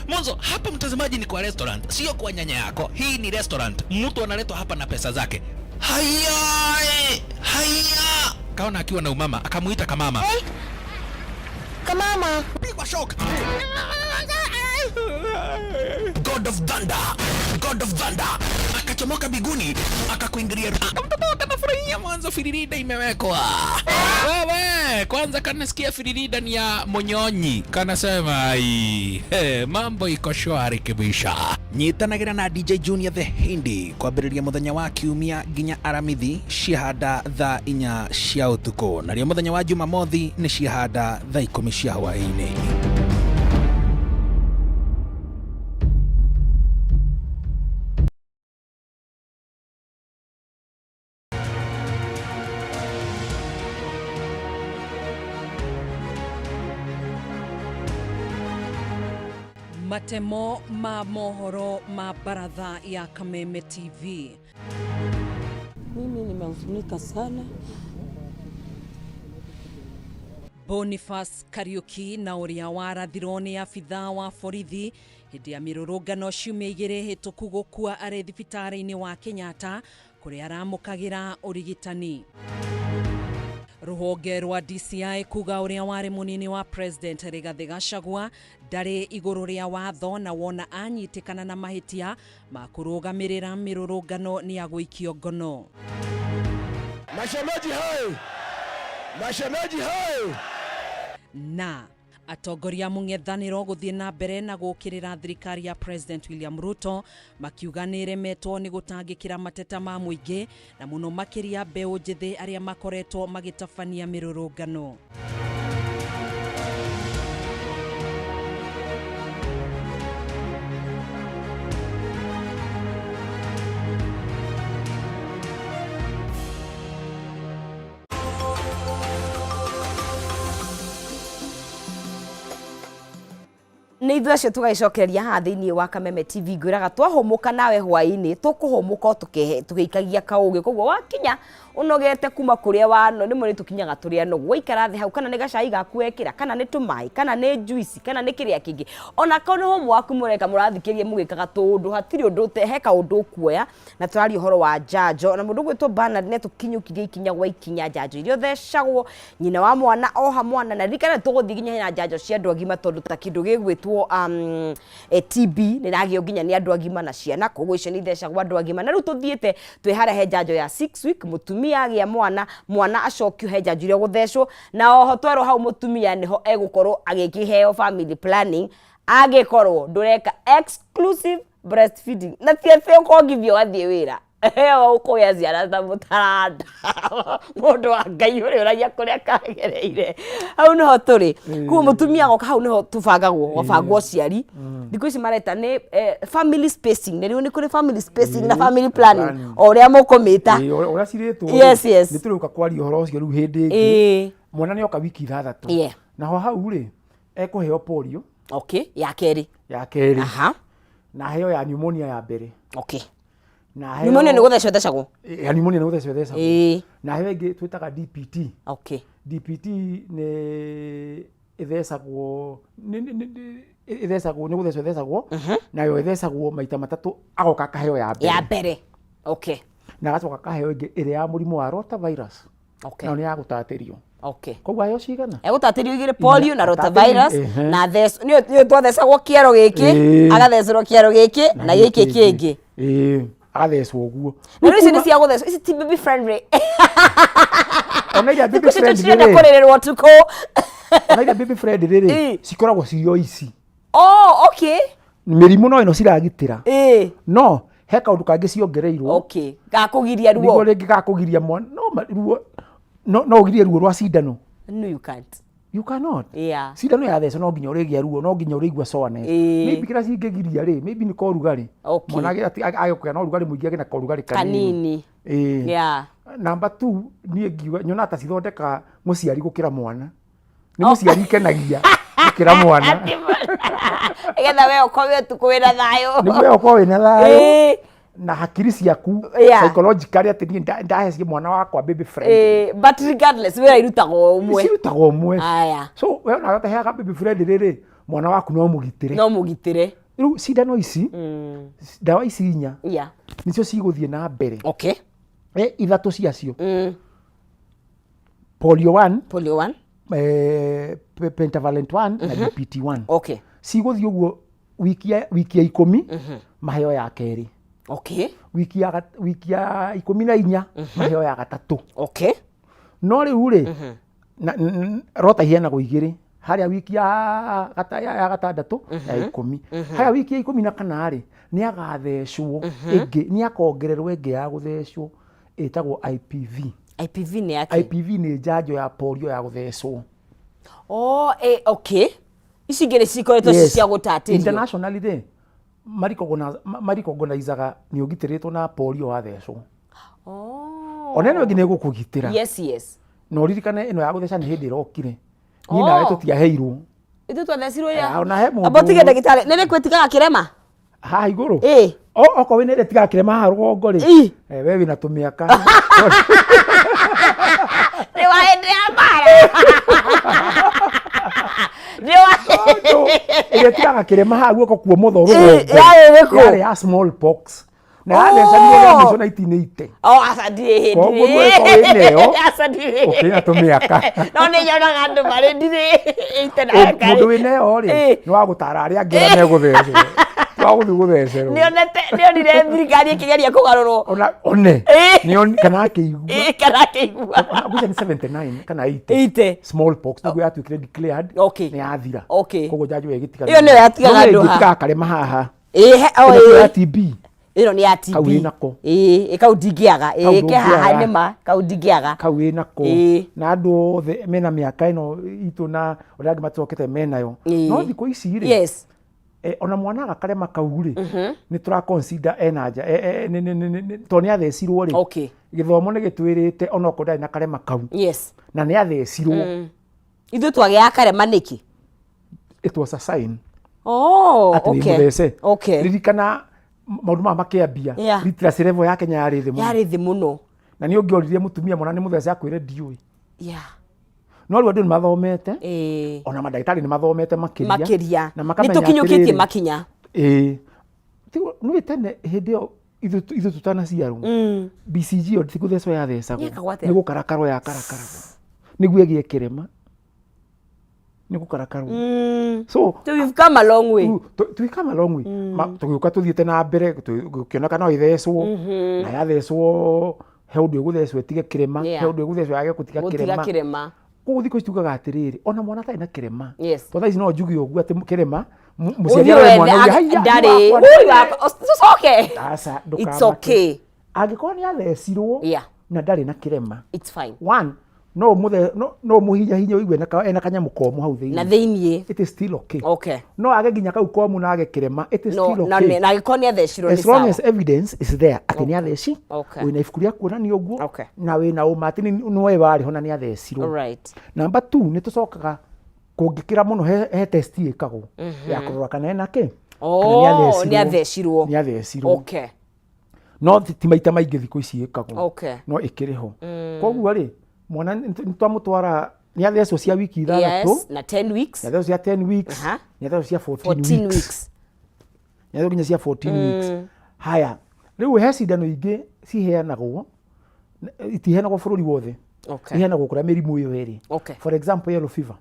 Mwanzo hapa mtazamaji ni kwa restaurant, sio kwa nyanya yako. Hii ni restaurant, mtu analetwa hapa na pesa zake. Haya, haya. Kaona akiwa na umama, akamuita kamama. Kamama. Pigwa shock. God of Thunder, God of Thunder akachomoka biguni akakuingilia. Mtoto akanafurahia mwanzo, firirida imewekwa. Wewe kwanza kanasikia firirida ni ya monyonyi, kanasema ai, hey, mambo iko shwari kibisha. Nyitanagĩra na DJ Junior the Hindi kwambĩrĩria mũthenya wa kiumia nginya aramithi ciahanda thaa 4 cia ũtukũ, narĩo mũthenya wa Jumamothi nĩ ciahanda thaa 10 cia hwaĩ-inĩ. Matemo ma mohoro ma baratha ya Kameme TV. Mimi nimehuzunika sana. Boniface Kariuki na ũrĩa warathirwo nĩ abithaa wa borithi hĩndĩ ya mĩrũrũngano ciumia igĩrĩ hĩtũku gũkua arĩ thibitarĩ-inĩ wa Kenyatta kũrĩa aramũkagĩra ũrigitani. Rũhonge rwa DCI kuga ũrĩa warĩ mũnini wa President Rigathĩ Gachagua ndarĩ igũrũ rĩa watho na wona anyitĩkana na mahĩtia ma kũrũgamĩrĩra mĩrũrũngano nĩ agũikio ngono. Mashemeji hai! Mashemeji hai! Na atongoria mũng'ethanĩro gũthiĩ na mbere na gũũkĩrĩra thirikari ya President William Ruto makiuga nĩ ĩremetwo nĩ gũtangĩkĩra mateta ma mũingĩ na mũno makĩria mbeũ njĩthĩ arĩa makoretwo magĩtabania mĩrũrũngano. Nĩ ithuĩ acio tũgagĩcokereria haha thĩinĩ wa Kameme TV. Ngwĩraga twahũmũka nawe hwaĩ-inĩ, tũkũhũmũka o tũgĩikagia kaũgĩ. Koguo wakinya ũnogete kuma kũrĩa wano, rĩmwe nĩ tũkinyaga tũrĩ anogu, waikara thĩ hau, kana nĩ gacai gaku wekĩra, kana nĩ tũmaĩ, kana nĩ juice, kana nĩ kĩrĩa kĩngĩ, ona korwo nĩ homework mũreka, mũrathikĩrĩria mũgĩkaga tũũndũ, hatirĩ ũndũ he kaũndũ ũkuoya. Na tũraria ũhoro wa njanjo na mũndũ ũgwĩtwo Bernard nĩ atũkinyũkirie ikinya gwa ikinya njanjo iria ũthecagwo nyina wa mwana oha mwana, na ririkana tũgũthiĩ nginya hena njanjo cia andũ agima, tondũ ta kĩndũ gĩgwĩtwo TB nĩ ĩragĩo nginya nĩ andũ agima na ciana, koguo icio nĩ ithecagwo andũ agima. Na rĩu tũthiĩte twĩ harĩa he njanjo ya 6 week, mũtumia agĩa mwana, mwana acokio he njanjo iria gũthecwo, na oho twerwo hau mũtumia nĩho egũkorwo agĩkĩheo family planning angĩkorwo ndũreka exclusive breastfeeding, na ti atĩ ũkongithio ũgathiĩ wĩra ĩyo ũkũgĩa ciana ta mũtaranda. Mũndũ wa Ngai ũrĩa ũragia kũrĩa kagereire, hau nĩho tũrĩ. Koguo mũtumia agoka, hau nĩho tũbangagwo, gwabangwo ciari thikũ ici mareta nĩ family spacing, nĩ rĩu nĩ kũrĩ family spacing na family planning, planning. O ũrĩa mũkũmĩta. Ĩĩ, ũrĩa cirĩtwo. Yes. Nĩ tũrĩũka kwaria ũhoro ũcio rĩu hĩndĩ ĩngĩ. Mwana nĩ oka wiki 6. Naho hau rĩ, ekũheo polio. Okay, ya kerĩ. Ya kerĩ. Na aheo ya pneumonia ya mbere. Na aheo Pneumonia nĩ gũthecwo ĩthecagwo? Ya pneumonia nĩ gũthecwo ĩthecagwo. Na aheo ĩngĩ twĩtaga DPT. DPT nĩ ĩthecagwo ĩthecagwo nĩ gũthecwo ĩthecagwo, nayo ĩthecagwo maita matatũ, agoka akaheo ya mbere. Ya mbere. Na agacoka akaheo ĩngĩ ĩrĩa ya mũrimũ wa rotavirus. Nayo nĩ ya gũtatĩrio. Koguo aheo cigana? Egũtatĩrio igĩrĩ, polio na Inya, rotavirus. Na thecwo nĩyo twathecagwo kĩero gĩkĩ, agathecerwo kĩero gĩkĩ na gĩkĩ kĩngĩ. Ĩĩ, agathecwo ũguo. Na rĩu ici nĩ cia gũthecwo, ici ti baby friendly. Ona iria baby Thikũ ici friendly tũtirenda rĩ, kũrĩrĩrwo ũtukũ. Ona iria baby friendly rĩ, cikoragwo cirĩ o ici. Oh, okay. Mĩrimũ no ĩno ciragitĩra. No he kaũndũ kangĩ ciongereirwo. Okay. Gakũgiria ruo. Nĩguo rĩngĩ gakũgiria mwana, no ruo, no no ũgirie ruo rwa cindano. No, you can't. You cannot. Yeah. Cindano yathecwo no nginya ũrĩgĩa ruo, no nginya ũrĩigua soreness. Maybe kĩrĩa cingĩgiria rĩ, maybe nĩ korugarĩ. Mwana agĩkũgĩa na ũrugarĩ mũingĩ, agĩe na korugarĩ kanini. Kanini. Ĩĩ. Yeah. Number 2, niĩ ngiuga nyonaga ta cithondeka mũciari gũkĩra mwana. Nĩ mũciari ikenagia gũkĩra mwana. Nĩgetha we ũkome ũtukũ wĩna thayũ. Nĩguo we ũkorwo wĩna thayũ. Ĩĩ. Na hakiri ciaku psychologically atĩ niĩ ndahe mwana wakwa baby friend. Ĩĩ, but regardless wĩra irutagwo ũmwe. Cirutagwo ũmwe. Aya. So we ona ũtaheaga baby friend rĩrĩ, mwana waku no mũgitĩre. No mũgitĩre. Rĩu cindano ici, ndawa ici inya, nĩcio cigũthiĩ na mbere. Ithatũ ciacio. Polio 1. Polio 1. Pentavalent 1 na DPT 1. Okay. Cigũthiĩ ũguo wiki ya 10 maheo ya kerĩ. Okay. Wiki ya 14 maheo ya gatatũ. Okay. No rĩu rĩ, rota iheanagwo igĩrĩ harĩa, wiki ya gatandatũ, ya 10. Harĩa wiki ya 14 rĩ, nĩ agathecwo ĩngĩ, nĩ akongererwo ĩngĩ ya gũthecwo ĩtagwo IPV. IPV nĩ yake? IPV nĩ njanjo ya polio ya gũthecwo. Oh, okay, ici ingĩ nĩ cikoretwo ci cia gũtatĩrio. Internationally rĩ, maricogonizaga nĩ ũgitĩrĩtwo na polio wathecwo. Oh. Ona ĩno ĩngĩ nĩ ĩgũkũgitĩra. Yes. Na ũririkane ĩno ya gũtheca nĩ hĩndĩ ĩrokire, niĩ nawe tũtiaheirwo. Ithuĩ twathecirwo ya Ona he mũndũ. Amba tige, ndagĩtarĩ, nĩ rĩkũ ĩtigaga kĩrema? Haha igũrũ. Ĩ. Okorwo wĩna ĩrĩa ĩtigaga kĩrema haha rũgongo rĩ, we wĩna tũmĩaka. Nĩ wa hĩndĩ ya mbara, nĩ wa Tondũ ĩrĩa ĩtigaga kĩrema haha guoko kuomotho rũgongo Yarĩ ĩrĩkũ? Yarĩ ya smallpox na yathecanirwo rĩa mũico 1980. Oh, aca, ndirĩ hĩndĩ. Koguo mũgĩkorwo wĩna ĩyo, Aca, ndirĩ. ũkĩna tũmĩaka. No nĩ nyonaga andũ marĩ, ndirĩ ite na Mũndũ wĩna ĩyo rĩ, nĩ wa gũtara arĩa angĩ arĩa megũthecwo, ti wa gũthiĩ gũthecerwo. Nĩonete, nĩonire thirikari ĩkĩgeria kũgarũrwo. Ona one kana akĩigua. Kana akĩigua. Ngwĩciria nĩ 79 kana 80. 80. Smallpox nĩguo yatuĩkire declared nĩ yathira. Koguo njanjo ĩyo ĩgĩtiga. Ĩyo nĩyo yatigaga No andũ haha. ĩngĩtigaga karema haha. Ĩ, he, oh, Ĩno ĩ. ya TB. Ĩno nĩ ya TB. Kau wĩnako. Ĩ, kau ndingĩaga. Kau Ĩ, ke haha. ndũngĩaga. Nĩ ma kau ndingĩaga. Kau wĩnako. Na andũ othe mena mĩaka ĩno itũ na ũrĩa angĩ matocokete menayo. No thikũ ici rĩ, ona mwana agakarema kau rĩ, nĩ tũra consider ena nja tondũ nĩ athecirwo rĩ. Gĩthomo nĩ gĩtwĩrĩte onokorwo ndarĩ na karema kau na nĩ athecirwo. Ithuĩ twagĩaga karema nĩkĩ? It was a sign Oh, atĩ wĩ okay. mũthece. Ririkana maũndũ maya makĩambia, literacy level ya Kenya yarĩ thĩ mũno. Yarĩ thĩ mũno. Na nĩ ũngĩoririe mũtumia mwana nĩ mũthece, akwĩre ndiũĩ. No rĩu andũ nĩ mathomete, ona mandagĩtarĩ nĩ mathomete makĩria. Makĩria. Na Nĩ makamenya tũkinyũkĩtie atĩrĩrĩ, makinya. Ĩĩ. Nĩũĩ tene hĩndĩ ĩyo ithuĩ tũtanaciarwo, BCG ĩyo ti gũthecwo yathecagwo. Yekagwo atĩa? Nĩ gũkarakarwo yakarakaragwo nĩguo ĩgĩe kĩrema, nĩ gũkarakarwo. So So we've come a long way. We come a long way. Tũgĩũka tũthiĩte na mbere, gũkĩoneka no ĩthecwo, na yathecwo he ũndũ ĩgũthecwo ĩtige kĩrema, he ũndũ ĩgũthecwo yage gũtiga Gũtiga kĩrema. Kĩrema. Koguo thikũ ici tugaga atĩrĩrĩ, ona mwana atarĩ na kĩrema, Yes. tondũ thaa ici no njuge ũguo atĩ kĩrema, mũciari Ũthiĩ arore wethe mwana uge, "Haiya, ndarĩ wakwa Ui, ndarĩ." wakwa. Tũcoke. Aca, It's ndũkamake. okay. Angĩkorwo nĩ athecirwo na ndarĩ na kĩrema, It's fine. One, no ũmũthe no ũmũhinyahinye ũigue ena kanyamũ komũ hau thĩinĩ. Na thĩiniĩ. It is still okay. Okay. No age nginya kau komũ na age kĩrema, it is No, still na okay. na angĩkorwo nĩ athecirwo nĩ As long sawa. as evidence is there atĩ nĩ atheci, wĩna ibuku rĩa kuonania ũguo, na wĩna ũma atĩ nĩwe warĩ ho na nĩ athecirwo. Number two, nĩ tũcokaga kũngĩkĩra mũno, he test ĩkagwo ya kũrora kana ena kĩ, kana Oh, nĩ athecirwo. nĩ athecirwo. No ti maita maingĩ thikũ ici ĩkagwo, no ĩkĩrĩ ho. Koguo rĩ, mwana nĩ twamũtwara, nĩ athecwo cia wiki 6, Na 10 weeks. Nĩ athecwo cia 10 weeks, nĩ athecwo cia 14 14 weeks, weeks. Nĩ athecwo nginya cia 14 weeks. Haya, rĩu he cindano ingĩ ciheanagwo, itiheanagwo bũrũri wothe. Iheanagwo kũrĩa mĩrimũ ĩyo ĩrĩ. For example, yellow fever.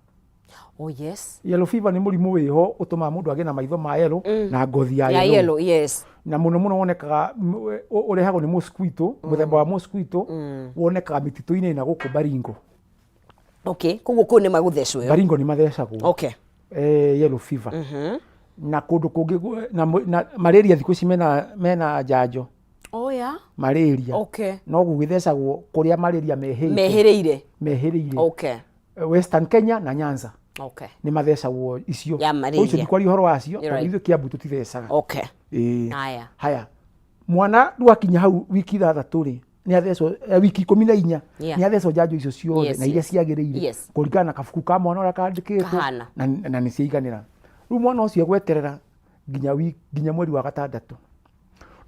Oh yes. Yellow fever nĩ mũrimũ wĩho ũtũmaga mũndũ agĩe na maitho ma yellow na ngothi ya Ya yellow. yellow, yes. Na mũno mũno wonekaga ũrehagwo nĩ mosquito, mũthemba wa mosquito wonekaga mĩtitũ-inĩ na gũkũ Baringo. Okay. Koguo kũu nĩ magũthecwo ĩyo. Baringo nĩ mathecagwo yellow fever. Na kũndũ kũngĩ na malaria thikũ ici mena njanjo. Oh yeah. Malaria. No gũgĩthecagwo kũrĩa malaria mehĩte. Mehĩrĩire. Mehĩrĩire. Western Kenya na Nyanza nĩ mathecagwo icio. Ya malaria. Icio ndikwaria ũhoro wacio, You're tondũ right. ithuĩ Kiambu tũtithecaga. Ĩĩ. Haya. Haya, mwana rĩu akinya hau wiki 6 rĩ, nĩ athecwo, wiki 14, nĩ athecwo njanjo icio ciothe na iria ciagĩrĩire kũringana na kabuku ka mwana ũrĩa kandĩkĩtwo, Kahana. na nĩ ciaiganĩra. Rĩu mwana ũcio egweterera nginya mweri wa gatandatũ,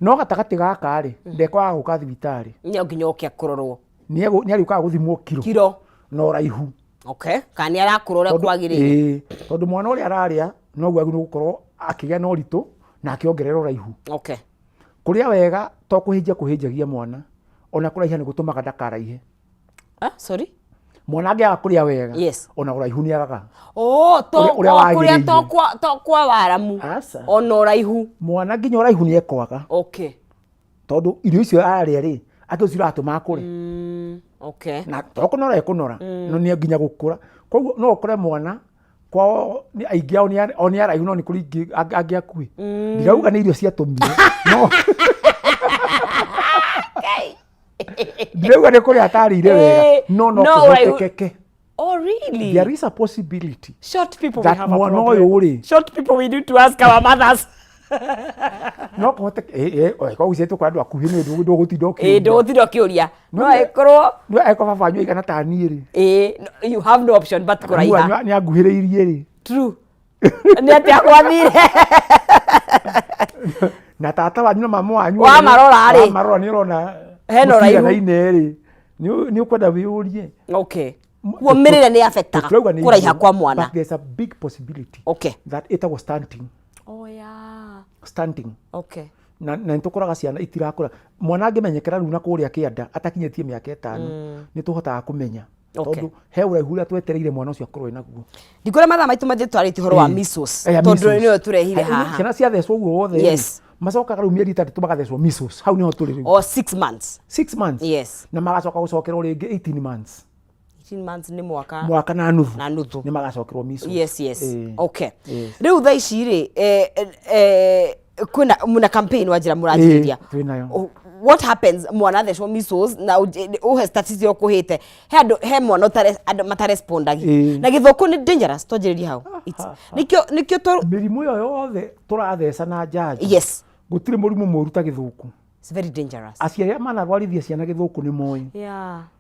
no gatagatĩ gaka rĩ, ndekwaga gũka thibitarĩ. No nginya oke kũrorwo. Nĩ arĩũkaga gũthimwo kiro Kiro. na ũraihu. Okay. Kana nĩ arakũra ũrĩa kwagĩrĩire. Ĩĩ, tondũ mwana ũrĩa ararĩa noguo agĩrĩirwo gũkorwo akĩgĩa na ũritũ na akĩongerera ũraihu. Kũrĩa wega to kũhĩnjia kũhĩnjagia mwana, ona kũraiha nĩ gũtũmaga ndakaraihe. Ah, sorry. Mwana angĩaga kũrĩa wega, ona ũraihu nĩ agaga. Oh, to Ũrĩa- ũrĩa o kũrĩa wagĩrĩire. to kwa waramu. Aca. Ona ũraihu. Mwana nginya ũraihu nĩ ekwaga. Tondũ irio icio ararĩa rĩ, atĩ ũcio iratũma akũre. Na to kũnora ekũnora, no nĩ nginya gũkũra. Koguo no ũkore mwana kwao nĩ aingĩ ao o nĩ araihu no nĩ kũrĩ ingĩ angĩ akuhĩ. Ndirauga nĩ irio ciatũmire, no ndirauga nĩ kũrĩa atarĩire wega, no no no ũraihu- kũhotekeke. Oh, really? There is a possibility Short people, we that have a mwana problem. ũyũ rĩ, Short people, we need to ask our mothers. No kũhoteke koguo cietwo andũ akuhĩ nĩ ndũgũtinda Ĩĩ, ũkĩũria. ndũgũtinda ũkĩũria. No No nĩ- ĩkorwo No angĩkorwo baba wanyu aigana ta niĩ rĩ, ĩĩ, you have no option but kũraiha. nĩ anguhĩrĩirie rĩ, True. Nĩ atĩa gwathire? Na tata wanyu na mama wanyu Wamarora rĩ. Wamarora nĩ ũrona Hena ũraihu. mũtiganaine rĩ, nĩ ũkwenda wĩyũrie. Kuo mĩrĩre nĩ affectaga Tũtirauga nĩ kũraiha irio, kwa mwana. But there's a big possibility that ĩtagwo stunting. Oh, yeah. Stunting. Na nĩ tũkoraga ciana itirakũra. Mwana angĩmenyekera rĩu na kũrĩa kĩanda atakinyĩtie mĩaka 5, nĩ tũhotaga kũmenya. Tondũ he ũraihu ũrĩa twetereire mwana ũcio akorwo enaguo. Ndikuona mathaa maitũ mathiĩ twarĩtie ũhoro wa measles, Eh, ya tondũ measles. nĩyo tũrehire Hai, haha. Ciana ciathecwo ũguo wothe rĩ, macokaga rĩu mĩeri 6 magathecwo measles. Hau nĩho tũrĩ rĩu. O 6 months. 6 months. Na magacoka gũcokerwo rĩngĩ 18 months. 18 months nĩ mwaka. Mwaka na nuthu. Na nuthu. Nĩ magacokerwo measles. Yes. Rĩu thaa ici rĩ, kwĩna muna campaign wanjĩra mũranjĩrĩria. Ĩĩ, twĩnayo. What happens mwana athecwo measles na ũhe statistics ũkũhĩte he andũ he mwana ũtare andũ matarespondagi na gĩthũkũ nĩ dangerous twanjĩrĩrie hau. Nĩkĩo Mĩrimũ ĩyo yothe tũratheca na njanjo. Gũtirĩ mũrimũ mũru ta gĩthũkũ. It's very dangerous. Aciari arĩa manarwarithia ciana gĩthũkũ nĩ moĩ.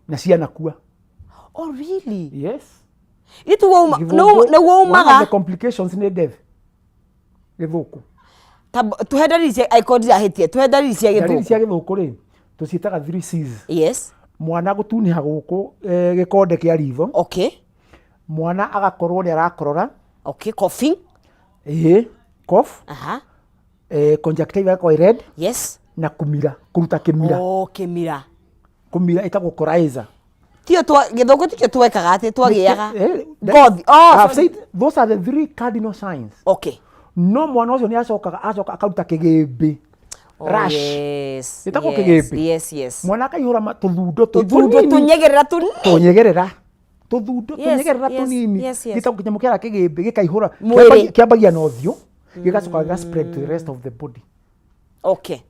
Na cianakua. Oh, really? Yes. Itu wauma, Gĩthũkũ, nĩguo one of umaga. the complications nĩ death. Gĩthũkũ. Tuhe ndariri cia, angĩkorwo ndirahĩtia, tuhe ndariri cia Ndariri gĩthũkũ. cia gĩthũkũ rĩ, tũciĩtaga 3 Cs. Mwana gũtunĩha gũkũ gĩkonde kĩa ritho. Mwana agakorwo nĩ arakorora. Coughing. Ĩĩ, cough. Conjunctiva ĩgakorwo ĩ red. Na kũmira, kũruta kĩmira. Oh, kĩmira. Kũmira ĩtagwo coryza. Tio twa gĩthũkũ tikio twekaga atĩ twagĩaga ngothi. Oh, I've sorry. said those are the 3 cardinal signs. No mwana ũcio nĩ acokaga acoka akaruta kĩgĩmbĩ. Oh, Rash. yes, Ĩtagwo yes, kĩgĩmbĩ. Yes, yes. Mwana akaihũra tũthundo Tũthundo tũnini. tũnyegerera tũnini. Tũnyegerera. Tũthundo tũnyegerera tũnini. Gĩtagwo kĩnyamũ kĩara kĩgĩmbĩ gĩkaihũra. Mwĩrĩ. Kĩambagia na ũthiũ, gĩgacoka gĩga spread to the rest of the body.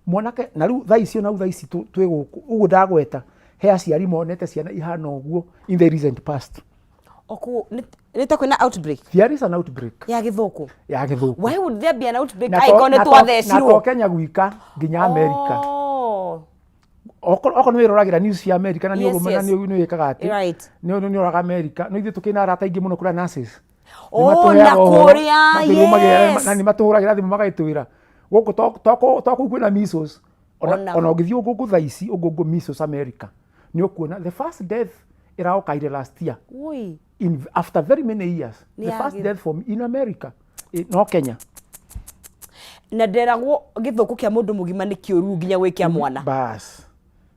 Mwanake na rĩu thaa ici ona rĩu thaa ici twĩ gũkũ ũguo ndagweta he aciari monete ciana ihana ũguo in the recent past. Oku nĩ ta kwĩna outbreak. There is an outbreak. Ya gĩthũkũ. Ya gĩthũkũ. Why would there be an outbreak Na angĩkorwo nĩ na twathecirwo? to Kenya gwika nginya America. Okorwo nĩ wĩroragĩra news cia America na nĩ ũrũme na nĩ wĩkaga atĩ. Nĩ nĩ ũroraga America. No ithuĩ tũkĩna arata aingĩ mũno kũrĩa nurses. Oh, Nĩmatũheaga na ũhoro, kũrĩa, yes. na nĩmatũhũragĩra thimũ magagĩtwĩra gũkũ to kũu kwĩna measles. Ona Ona ũngĩthiĩ ũngũngũ thaa ici ũngũngũ measles America nĩ ũkuona the first death ĩraokaire last year. Oi. In, after very many years, Nĩ the first ya death from in America, no Kenya. Na nderagwo gĩthũkũ kĩa mũndũ mũgima nĩ kĩũru nginya gwĩ kĩa mwana. Bas.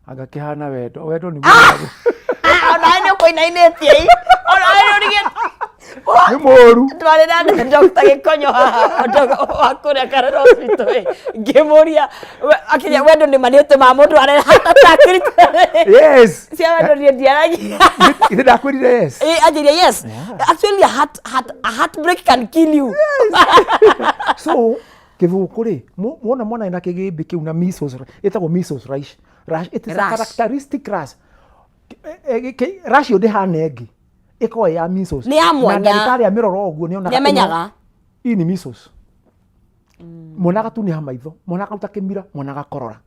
Anga kĩhana wendo. Wendo nĩguo wendagwo. Onawe nĩ ũkũinainĩtie ĩ. Onawe nĩ ũrigĩtwo. Nĩ mũru. Twarĩ na Dr. Gĩkonyo haha wa kũrĩa Karura Hospital ĩ. Ngĩmũria akinya wendo nĩ ma nĩ ũtũmaga mũndũ are heart attack. Yes. Cia wendo niĩ ndiaragia. Ithe ndakwĩrire yes. Ĩ, anjĩria yes. Actually a heartbreak can kill you. So gĩthũkũ rĩ, wona mwana ena kĩgĩmbĩ kĩu na measles, ĩtagwo measles rash. Rash, it is a Rash. characteristic rash. Rash ĩyo ndĩhana ĩngĩ. Ĩkoragwo ĩ ya measles. Nĩ ya mwanya. Na ndagĩtarĩ amĩrora ũguo nĩonaga Nĩamenyaga. Hii ni measles. Mwana agatunĩha maitho, mwana akaruta kĩmira, mwana agakorora.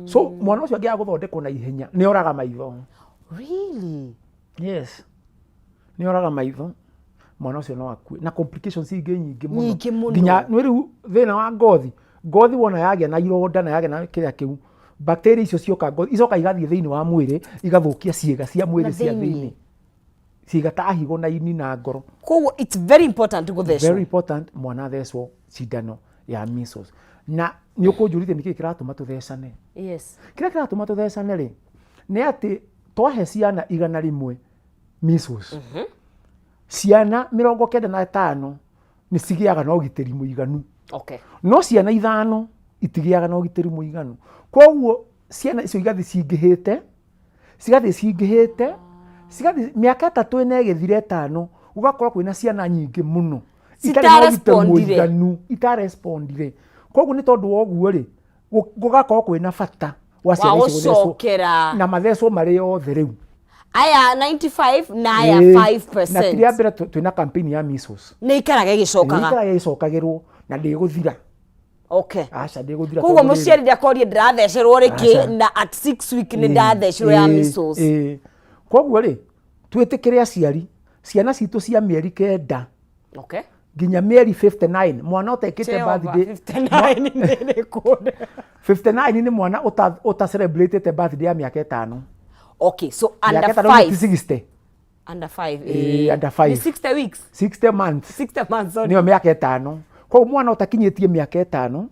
So mwana ũcio angĩaga gũthondekwo na ihenya nĩ oraga maitho. Really? Yes. Nĩ oraga maitho. Mwana ũcio no akue. Na complications ingĩ nyingĩ mũno. Nyingĩ mũno. Nginya nĩ rĩu thĩna wa ngothi. Ngothi wona yagĩa na ironda na yagĩa na kĩrĩa kĩu, bacteria icio cioka ngothi, icoka igathiĩ thĩinĩ wa mwĩrĩ, igathũkia ciĩga cia mwĩrĩ Na cia thĩinĩ. thĩinĩ. Ciĩga ta higo na ini na ngoro. Koguo it's very important gũthecwo. Very important mwana athecwo cindano ya measles. Na nĩ ũkũnjũrĩtie nĩkĩĩ kĩratũma tũthecane. Kĩrĩa kĩratũma tũthecane rĩ, nĩ atĩ twahe ciana 100 Measles. Ciana 95 nĩ cigĩaga na ũgitĩri mũiganu. No ciana 5 itigĩaga na ũgitĩri mũiganu. Koguo ciana icio igathiĩ cingĩhĩte, cigathiĩ cingĩhĩte, cigathiĩ mĩaka 3 ĩna ĩgĩthira 5, gũgakorwo kwĩna ciana nyingĩ mũno itarĩ na ũgitĩri Citarespondire. mũiganu, itarespondire. Koguo nĩ tondũ wa ũguo rĩ, gũgakorwo kwĩna bata wa ciana Wa icio gũthecwo. gũcokera. Na mathecwo marĩ othe rĩu. Aya 95 na aya Ĩĩ. 5%. Na kĩrĩa mbere twĩna campaign ya measles. Nĩ ikaraga ĩgĩcokaga. Ĩikaraga ĩgĩcokagĩrwo na ndĩgũthira. Aca, ndĩgũthira Koguo tondũ rĩrĩ. mũciari ndakorie ndĩrathecerwo rĩkĩ Aca. na at 6 week nĩ ndathecerwo ya measles. Koguo rĩ, twĩtĩkĩre aciari, ciana citũ cia mĩeri 9 nginya mĩeri 59, mwana ũtekĩte Jehova, birthday. 59 nĩ ĩrĩkũ? 59 nĩ mwana ũta celebrate birthday ya mĩaka 5. Okay, so under Mĩaka 5 nĩ 5. 60. Under 5. Ĩĩ, under 5. Nĩ 60 weeks. 60 months. 60 months, sorry. Nĩyo mĩaka 5. Koguo mwana ũtakinyĩtie mĩaka 5,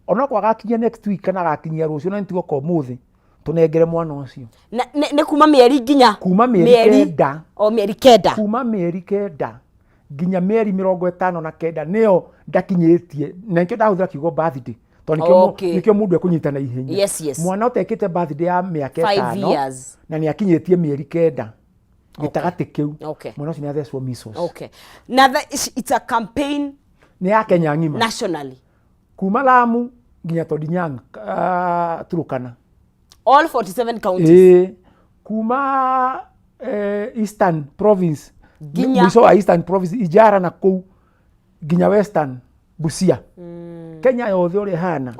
onokorwo agakinyia next week kana agakinyia rũciũ na nĩtigoka ũmũthĩ, tũnengere mwana ũcio. Na, nĩ kuma mĩeri nginya? Kuma mĩeri 9. O mĩeri 9. Kuma mĩeri 9 nginya mĩeri 59 nĩyo ndakinyĩtie, na nĩkĩo ndahũthĩra kiugo birthday tondũ nĩkĩo mũndũ ekũnyita na ihenya. Mwana ũtekĩte birthday ya mĩaka Five 5 years. na nĩ akinyĩtie mĩeri 9 gĩtagatĩ kĩu, mwana ũcio nĩ athecwo measles. Na it's a campaign nĩ ya Kenya ng'ima. Nationally. Kuma Lamu nginya Todinyang, Turukana. All 47 counties. Ĩĩ, kuma Eastern Province, Nginya mũico wa Eastern Province, Ijara na kũu nginya Western Busia. Kenya yothe ũrĩa ĩhana.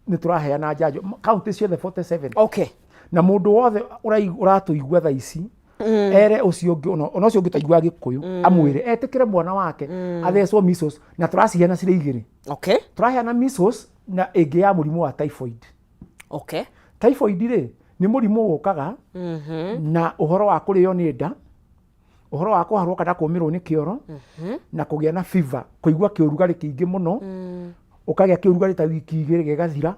Nĩ tũraheana njanjo county ciothe 47. Na mũndũ wothe ũratũigua thaa ici, ere ũcio ũngĩ, ona ũcio ũngĩ ũtaiguaga Gĩkũyũ, amwĩre etĩkĩre mwana wake athecwo measles, na tũraciheana cirĩ igĩrĩ. Tũraheana measles na ĩngĩ ya mũrimũ wa typhoid. Typhoid rĩ, nĩ mũrimũ ũkaga na ũhoro wa kũrĩo nĩ nda, ũhoro wa kũharwo kana kũmĩrwo nĩ kĩoro, na kũgĩa na fever, kũigua kĩũrugarĩ kĩingĩ mũno, ũkagĩa kĩũrugarĩ ta wiki 2 gĩgathira,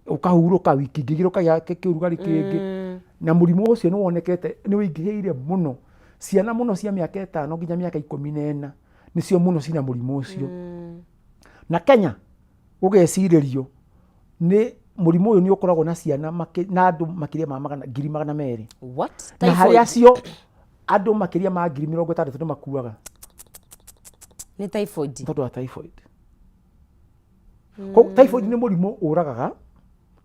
ũkahurũka wiki ingĩ 2 ũkagĩa kĩũrugarĩ kĩngĩ. Na mũrimũ ũcio nĩ wonekete nĩ ũingĩhĩire mũno ciana mũno cia mĩaka 5 nginya mĩaka 14 nĩcio mũno cina mũrimũ ũcio. Na Kenya gũgecirĩrio nĩ mũrimũ ũyũ nĩ ũkoragwo na ciana na andũ makĩria ma 200,000. What? Na harĩ Typhoid? acio andũ makĩria ma 60,000 nĩ makuaga. Nĩ typhoid. Tondũ wa typhoid. Koguo typhoid nĩ mũrimũ ũragaga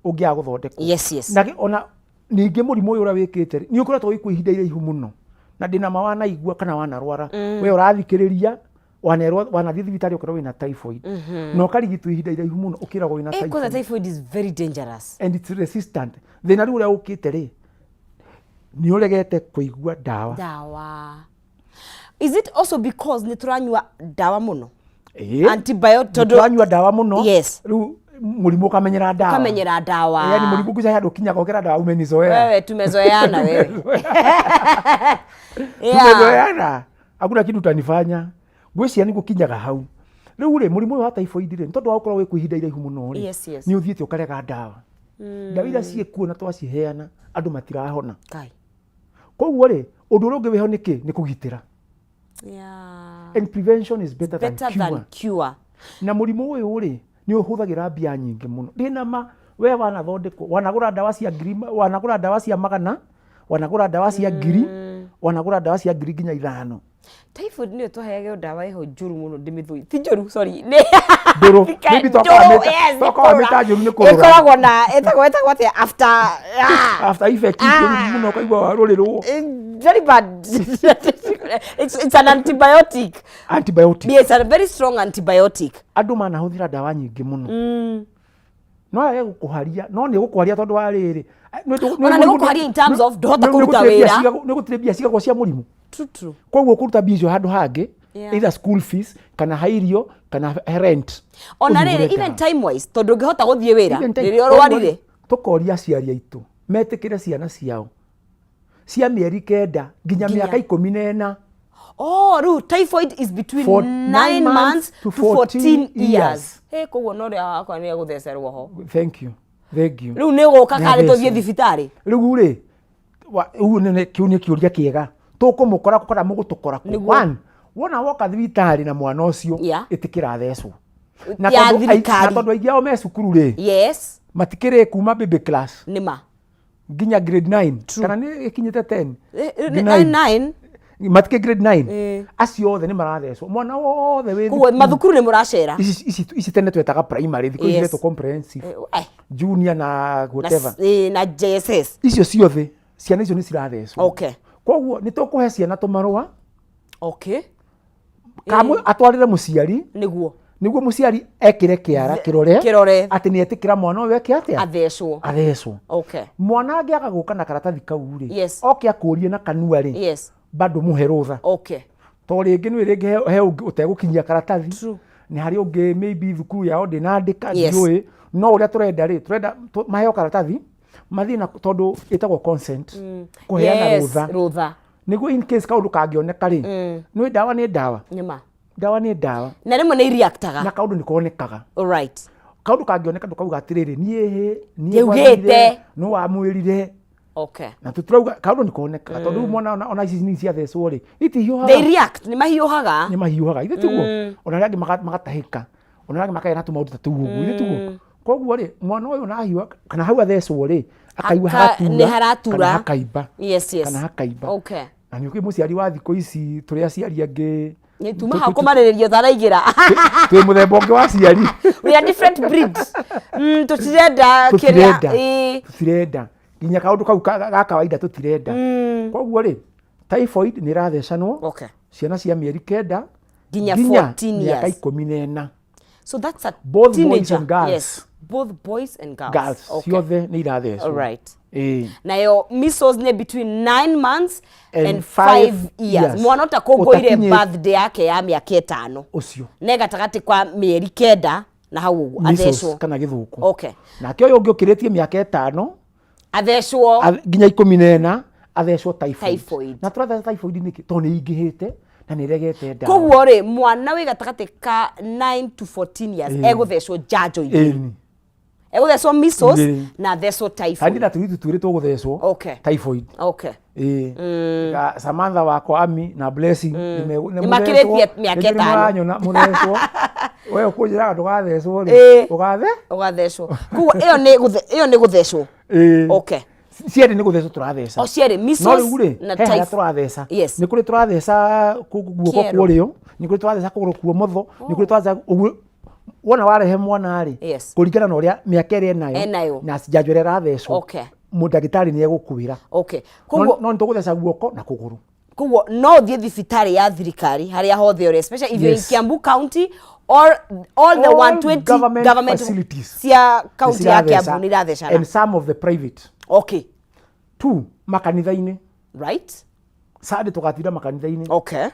ũngĩaga gũthondekwo. Yes, yes. Na ona ningĩ mũrimũ ũyũ ũrĩa wĩkĩte rĩ, nĩ ũkoretwo wĩ kuo ihinda iraihu mũno. Na ndĩna ma wanaigua kana wanarwara. We ũrathikĩrĩria, wanathiĩ thibitarĩ ũkerwo wĩna typhoid. Na ũkarigitwo ihinda iraihu mũno ũkĩragwo wĩna Kwanza typhoid. typhoid is very dangerous. And it's resistant. Thĩna rĩu ũrĩa ũkĩte rĩ, nĩ ũregete kũigua ndawa. Ndawa. Is it also because nĩ tũranyua ndawa mũno? Ĩĩ. Antibiotic, Nĩ tondũ tũranyua ndawa mũno. Yes. Rĩu mũrimũ ũkamenyera ndawa. Ũkamenyera ndawa. Yaani mũrimũ ngwĩciria handũ ũkinyaga ũkera ndawa umenizoea. Wewe tumezoeana wewe. Yeah. Tumezoeana. Hakuna kitu utanifanya. Ngwĩciria nĩ gũkinyaga hau. Rĩu rĩ, mũrimũ ũyũ wa typhoid rĩ, nĩ tondũ wa gũkorwo wĩ kuo ihinda iraihu mũno rĩ, Yes, yes. nĩ ũthiĩte ũkarega ndawa. Ndawa iria ciĩkuo na twaciheana, andũ matirahona. Kai. Koguo rĩ, ũndũ ũrĩa ũngĩ wĩho nĩ kĩ? Nĩ kũgitĩra. And prevention is better than Better cure. than cure. Na mũrimũ ũyũ rĩ, nĩ ũhũthagĩra mbia nyingĩ mũno. Ndĩna ma, we wanathondekwo, wanagũra ndawa cia ngiri, wanagũra ndawa cia magana, wanagũra ndawa cia ngiri, wanagũra ndawa cia ngiri nginya 5. Typhoid nĩyo twaheagwo ndawa ĩho njũru mũno ndĩmĩthũi. Ti njũru, sorry. Nĩ Ndũrũ. Tika- Maybe njũru, yes, tokorwo nĩ wamĩta njũru nĩ kũrũra. Ĩkoragwo na, ĩtagwo atĩa after, After effect njũru mũno ũkaigua warũrĩrwo. Very bad. It's an antibiotic. Antibiotic. Yes, a very strong antibiotic. Andũ manahũthĩra ndawa nyingĩ mũno. No yage gũkũharia, no nĩ gũkũharia tondũ wa rĩrĩ. Ona nĩ gũkũharia in terms of ndũhota kũruta wĩra. Nĩ gũtirĩ mbia cigagwo cia mũrimũ. True, true. Koguo ũkũruta mbia icio handũ hangĩ, either school fees, kana he irio, kana he rent. Ona Ũthiĩ rĩrĩ, ũgũre even ndawa. time wise, tondũ ũngĩhota gũthiĩ wĩra, Even time- rĩrĩa ũrwarire. Tũkoria aciari aitũ, metĩkĩre ciana ciao cia mĩeri 9 nginya Nginya. mĩaka 14. Oh, rĩu typhoid is between For 9 nine months months to to 14 14 years. years. Hey, koguo no ũrĩa wakwa nĩ egũthecerwo ho. Thank you. Thank you. Rĩu nĩ gũka Nĩ karĩ tũthiĩ athecwo. thibitarĩ. Rĩu rĩ, rĩu nĩ kĩu nĩ kĩũria kĩega. Tũkũmũkora kũ kana mũgũtũkora kũ? Nĩguo. One, wona woka thibitarĩ na mwana ũcio, ĩtĩkĩra athecwo. Na Ya tondũ thirikari. na tondũ aingĩ ao me cukuru rĩ, matikĩrĩ kuma baby class Nĩma. nginya grade 9 kana nĩ ĩkinyĩte 10? Nine, nine. Matikĩ grade 9. Acio othe nĩ marathecwo, mwana wothe wĩ Koguo thukuru. Mathukuru nĩ mũracera. Ici tene twetaga primary, thikũ ici iretwo comprehensive, junior na Na whatever. Na JSS. Icio ciothe, ciana icio nĩ cirathecwo. Koguo nĩ tũkũhe ciana tũmarũa kamwe atwarĩre mũciari, nĩguo mũciari ekĩre kĩara kĩrore Kĩrore. atĩ nĩ etĩkĩra mwana ũyũ eke atĩa? Athecwo. Athecwo. Mwana angĩaga gũka na karatathi kau rĩ, oke akũrie na kanua rĩ, bado mũhe rũtha, to rĩngĩ nĩ rĩngĩ he ũngĩ ũtegũkinyia karatathi, nĩ harĩ ũngĩ maybe thukuru yao ndĩnandĩka. Ndiũĩ, no ũrĩa tũrenda rĩ, tũrenda maheo karatathi mathiĩ na, tondũ ĩtagwo consent, kũheana rũtha, Rũtha. Nĩguo in case kaũndũ kangĩoneka rĩ, nĩ ndawa, nĩ ndawa. Nĩma. Ndawa nĩ ndawa. Na rĩmwe nĩ ireactaga. Na kaũndũ nĩ konekaga. Alright. Kaũndũ kangĩoneka, ndũkauga atĩrĩrĩ, niĩ hĩ niĩ Ndiaugĩte. gwathire, no wamwĩrire. Na tũtirauga kaũndũ nĩ konekaga, tondũ rĩu mwana ona ici nini ciathecwo rĩ, itihiũhaga. They react, nĩ mahiũhaga. Nĩ mahiũhaga, ithe tiguo? Ona arĩa angĩ magatahĩka, ona arĩa angĩ makagĩa na tũmaũndũ ta tũu ũguo, ithe tiguo? Koguo rĩ, mwana ũyũ ona ahiũha kana hau athecwo rĩ, akaigua haratura, Nĩ haratura. kana hakaimba, kana hakaimba. Na nĩ ũkĩ mũciari wa thikũ ici, tũrĩ aciari angĩ. Nĩ tuma hau kũmarĩrĩrio tharaigĩra. Twĩ mũthemba ũngĩ wa aciari. We are different breed. Tũtirenda kĩrĩa. Tũtirenda. Tũtirenda nginya kaũndũ kau ga kawaida, tũtirenda. Koguo rĩ, typhoid nĩ ĩrathecanwo ciana cia mĩeri 9 nginya 14 mĩaka years. 14. So that's a Both boys teenager. and girls. Yes. Both boys and girls. Girls. Ciothe nĩ irathecwo. Alright. Ĩĩ. Nayo measles nĩ between 9 months and and 5 5 years. Years. Mwana ũtakũngũire birthday yake ya mĩaka 5 ũcio ne gatagatĩ kwa mĩeri 9 na hau ũguo, measles athecwo. Kana gĩthũkũ. Nake ũyũ ũngĩ ũkĩrĩtie mĩaka 5 Athecwo. Nginya 14 athecwo typhoid. Typhoid. Na tũratheca typhoid nĩkĩ? Tondũ nĩ ingĩhĩte na nĩ ĩregete ndawa. Koguo rĩ, mwana wĩ gatagatĩ ka 9 to 14 years egũthecwo njanjo igĩrĩ. Egũthecwo measles Igĩrĩ. na athecwo Kandi typhoid. na tũirĩtu twĩrĩ tũgũthecwo typhoid. Ĩĩ. Samantha wakwa, Ami na Blessing nĩ Nĩ makĩrĩtie mũthecwo. mĩaka Rĩngĩ nĩ 5. mũranyona mũthecwo. We ũkũnjĩraga ndũgathecwo rĩ, ũgathe? Ũgathecwo. Koguo ĩyo nĩ gũthecwo. Ĩĩ. Cierĩ nĩ gũthecwo tũratheca. O cierĩ, No measles rĩu rĩ, na he harĩa typhoid. tũratheca. Nĩ kũrĩ tũratheca guoko Kĩero. kwa ũrĩo, nĩ kũrĩ tũratheca kũgũrũ kwa ũmotho, nĩ kũrĩ tũratheca ũguo. Wona warehe mwana rĩ, kũringana na ũrĩa mĩaka ĩrĩa enayo Enayo. na njanjo ĩrĩa ĩrathecwo, mũndagĩtarĩ nĩ egũkwĩra. No no nĩ tũgũtheca guoko na kũgũrũ. Koguo no ũthiĩ thibitarĩ ya thirikari harĩa hothe ũrĩ, especially if you're in Kiambu County or all the All 120 government government facilities cia county ya nĩ Kiambu ciratheca. nĩ irathecana. And some of the private. Two, makanitha-inĩ. Sunday tũgatinda makanitha-inĩ.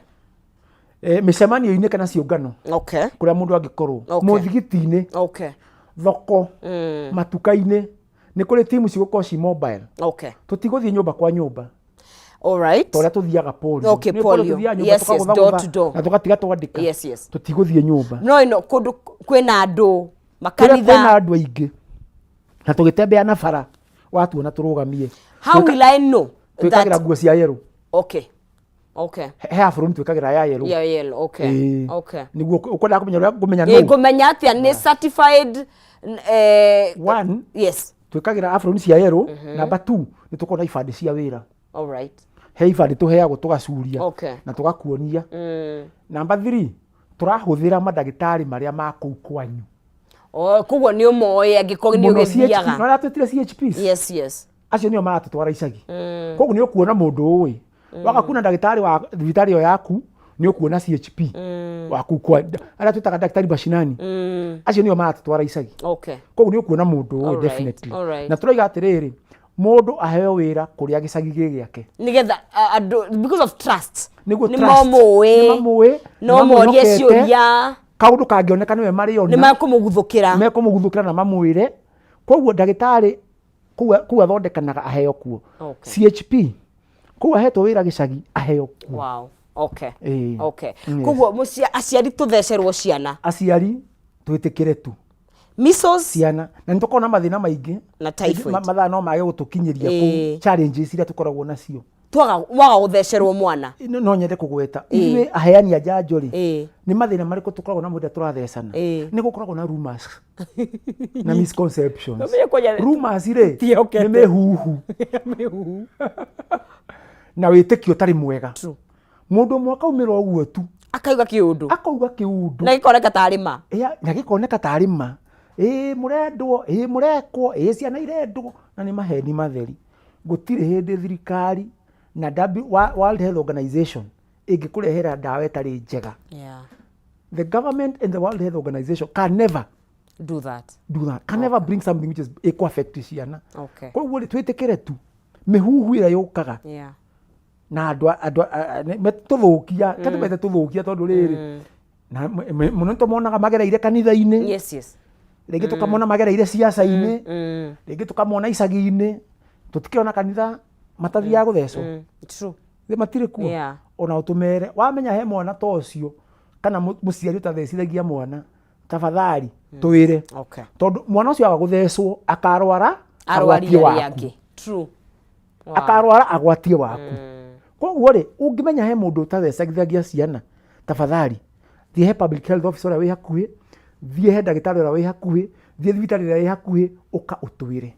Mĩcemanio-inĩ kana ciũngano kũrĩa mũndũ angĩkorwo, mũthigiti-inĩ, thoko, matuka-inĩ, nĩ kũrĩ timu cigũkorwo ci mobile. Tũtigũthiĩ nyũmba kwa nyũmba ta ũrĩa tũthiaga polio. Nĩ polio Polio. tũthiaga nyũmba Door tũkagũthagũtha to door. na tũgatiga twandĩka. Tũtigũthiĩ nyũmba. No ĩno kũndũ kwĩna andũ, Kũrĩa makanitha. Kwĩna andũ aingĩ na tũgĩtembea na bara, watuona tũrũgamie. How will I know Twĩkagĩra that? nguo cia yellow. He abũrũni twĩkagĩra ya yellow. Ya yellow, okay. Ĩĩ. Nĩguo ũkwendaga kũmenya ũrĩa ngũmenya nũ. Ngũmenya atĩa nĩ certified? One, twĩkagĩra abũrũni cia yellow. Number two, nĩ tũkoragwo na ibandĩ cia wĩra. He ibandĩ tũheagwo tũgacuria na tũgakuonia. Number three, tũrahũthĩra mandagĩtarĩ marĩa ma kũu kwanyu. Oh, koguo nĩ ũmoĩ angĩkorwo nĩ Mũno CHP, ũgĩthiaga. no arĩa twĩtire CHPs, acio nĩo maratũtwara icagi. Koguo nĩ ũkuona mũndũ ũĩ waga kuona ndagĩtarĩ wa thibitarĩ ĩyo yaku, nĩ ũkuona CHP waku kwa arĩa twĩtaga ndagĩtarĩ mashinani, acio nĩo maratũtwara icagi. Koguo nĩ ũkuona mũndũ ũĩ, definitely. Na tũroiga atĩrĩrĩ, mũndũ aheo wĩra kũrĩa gĩcagi gĩ gĩake, Nĩgetha andũ, because of trust. Nĩguo Nĩ trust. mamũĩ. Nĩ mamũĩ, No nĩ morie mamwĩhokete. ciũria. Kaũndũ kangĩoneka nĩwe marĩona. Nĩ makũmũguthũkĩra. Mekũmũguthũkĩra na mamwĩre. Koguo ndagĩtarĩ kũu athondekanaga aheo kuo. CHP kũu ahetwo wĩra gĩcagi aheo kuo. Wow. Okay. Ĩĩ. Yes. Koguo aciari tũthecerwo ciana. Aciari twĩtĩkĩre tu. Measles ciana, na nĩ tũkoragwo na mathĩna maingĩ na typhoid. Mathaa no mage gũtũkinyĩria kũu, challenges iria tũkoragwo nacio. Twaga waga gũthecerwo mwana. No nyende kũgweta ithuĩ aheani a njanjo rĩ, nĩ mathĩna marĩkũ tũkoragwo namo rĩrĩa tũrathecana? Nĩ gũkoragwo na rumors na misconceptions. Ũmenye kwanja Rumors rĩ, Tiehokete. nĩ mĩhuhu Mĩhuhu. Na wĩtĩkio ũtarĩ mwega. Mũndũ ũmwe akaumĩra ũguo tu, akauga kĩũndũ, akauga kĩũndũ na gĩkoneka tarĩ ma. Na gĩkoneka tarĩ ma, ĩĩ mũrendwo, ĩĩ mũrekwo, ĩĩ ciana irendwo, na nĩ maheni matheri. Gũtirĩ hĩndĩ thirikari na World Health Organization ĩngĩkũrehera ndawa ĩtarĩ njega. The government and the World Health Organization can never do that. Do that. Can never bring something which is ĩkũ affect ciana. Koguo rĩ, twĩtĩkĩre tu mĩhuhu ĩrĩa yũkaga na andũ tũthũkia katũmete tũthũkia, tondũ rĩrĩ na mũno tũmonaga magereire kanitha-inĩ, rĩngĩ tũkamona magereire ciaca-inĩ, rĩngĩ tũkamona icagi-inĩ. Tũtikĩona kanitha matathiaga gũthecwo. Thĩ matirĩ kuo. Ona ũtũmere wamenya he mwana ta ũcio kana mũciari ũtathecithagia mwana, tafadhali twĩre, tondũ mwana ũcio aga gũthecwo akarwara, arwarie agwatie arĩa waku. angĩ. True. Wow. Akarwara agwatie waku. Koguo rĩ, ũngĩmenya he mũndũ ũtathecithagia ciana, tafadhali thiĩ he public health officer ũrĩa wĩ hakuhĩ, thiĩ he ndagĩtarĩ ũrĩa wĩ hakuhĩ, thiĩ thibitarĩ ĩrĩa ĩ hakuhĩ, ũka ũtwĩre.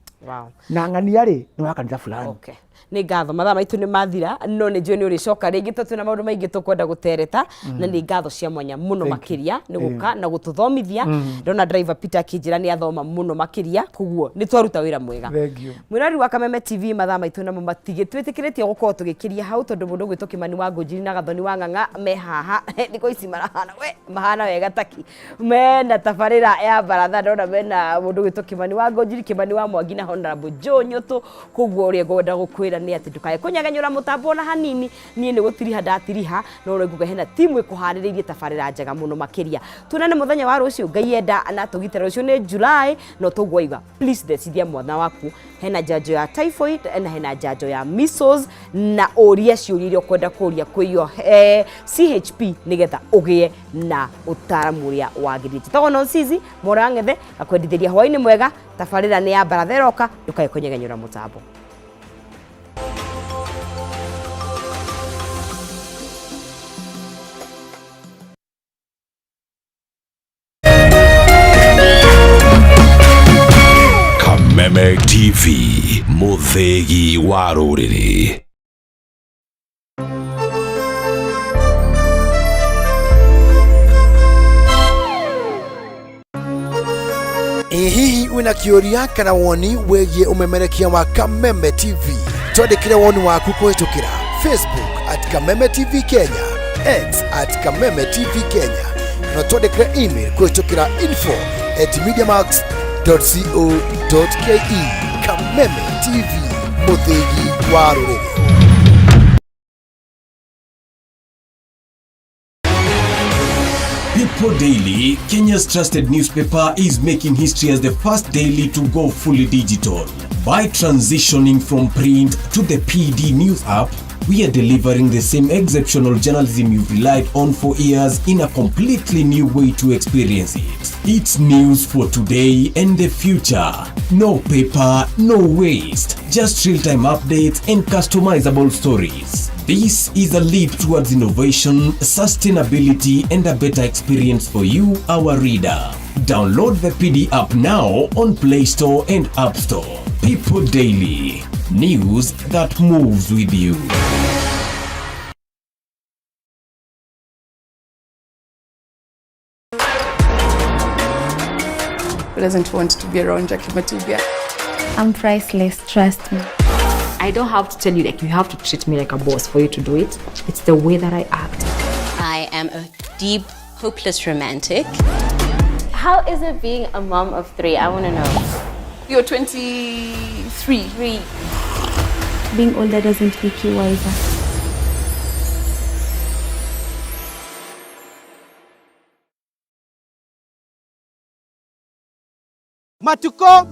Na ng'ania rĩ, nĩ wa kanitha fulani. Okay. Nĩ ngatho, mathaa maitũ nĩ mathira, no nĩ njũĩ nĩ ũrĩcoka rĩngĩ tondũ twĩna maũndũ maingĩ tũkwenda gũtereta. Na nĩ ngatho cia mwanya mũno Thank you. makĩria nĩ gũka na gũtũthomithia. Ndona driver Peter akĩnjĩra nĩ athoma mũno makĩria, koguo nĩ twaruta wĩra mwega. Thank you. Mwĩrori wa Kameme TV, mathaa maitũ namo matigĩtwĩtĩkĩrĩtie gũkorwo tũgĩkĩria hau, tondũ mũndũ ũgwĩtwo Kĩmani wa Ngũnjiri na Gathoni wa Ng'ang'a me haha. Thikũ ici marahana we mahana wega taki mena tabarĩra ya baratha. Ndona mena mũndũ ũgwĩtwo Kĩmani wa Ngũnjiri, Kĩmani wa Mwangi na Honorable Joe Nyũtũ. Koguo ũrĩa ngwenda gũkwĩra nĩ atĩ ndũkae kũnyegenyũra mũtambo ona hanini. Niĩ nĩ gũtiriha ndatiriha, no rĩu nguga hena timu ĩkũharĩrĩirie tabarĩra njega mũno makĩria. Tuonane mũthenya wa rũciũ Ngai enda na tũgitĩra. Rũciũ nĩ July no tũguoiga, please thecithia mwana waku. Hena njanjo ya typhoid na hena njanjo ya measles, na ũrie ciũria iria ũkwenda kũria kwĩ CHP nĩgetha ũgĩe na ũtaaramu ũrĩa wagĩrĩire. Njĩtagwo Nonsizi Mora Ng'ethe, ngakwendithĩria hwaĩ-inĩ mwega. Tabarĩra nĩ ya baratha ĩroka, ndũkae kũnyegenyũra mũtambo. Kameme TV, Muthegi wa rũrĩrĩ. Ĩ hihi wĩna kĩũria kana woni wĩgiĩ ũmemerekia wa Kameme TV? Twandĩkĩre woni waku kũhĩtũkĩra Facebook @KamemeTV Kenya, X @KamemeTV Kenya, kana twandĩkĩre email kũhĩtũkĩra info@mediamax.co.ke. Kameme TV, mũthĩgi wa rũrĩrĩ. People Daily, Kenya's trusted newspaper, is making history as the first daily to go fully digital. By transitioning from print to the PD News app, we are delivering the same exceptional journalism you've relied on for years in a completely new way to experience it. It's news for today and the future. No paper, no waste. Just real-time updates and customizable stories. This is a leap towards innovation, sustainability, and a better experience for you, our reader. Download the PD app now on Play Store and App Store. People Daily, news that moves with you. Who doesn't want to be around Jackie Matubia? I'm priceless, trust me. I don't have to tell you, like, you have to treat me like a boss for you to do it. It's the way that I act. I am a deep, hopeless romantic. How is it being a mom of three? I want to know. You're 23. Three. Being older doesn't make you wiser. Matuko.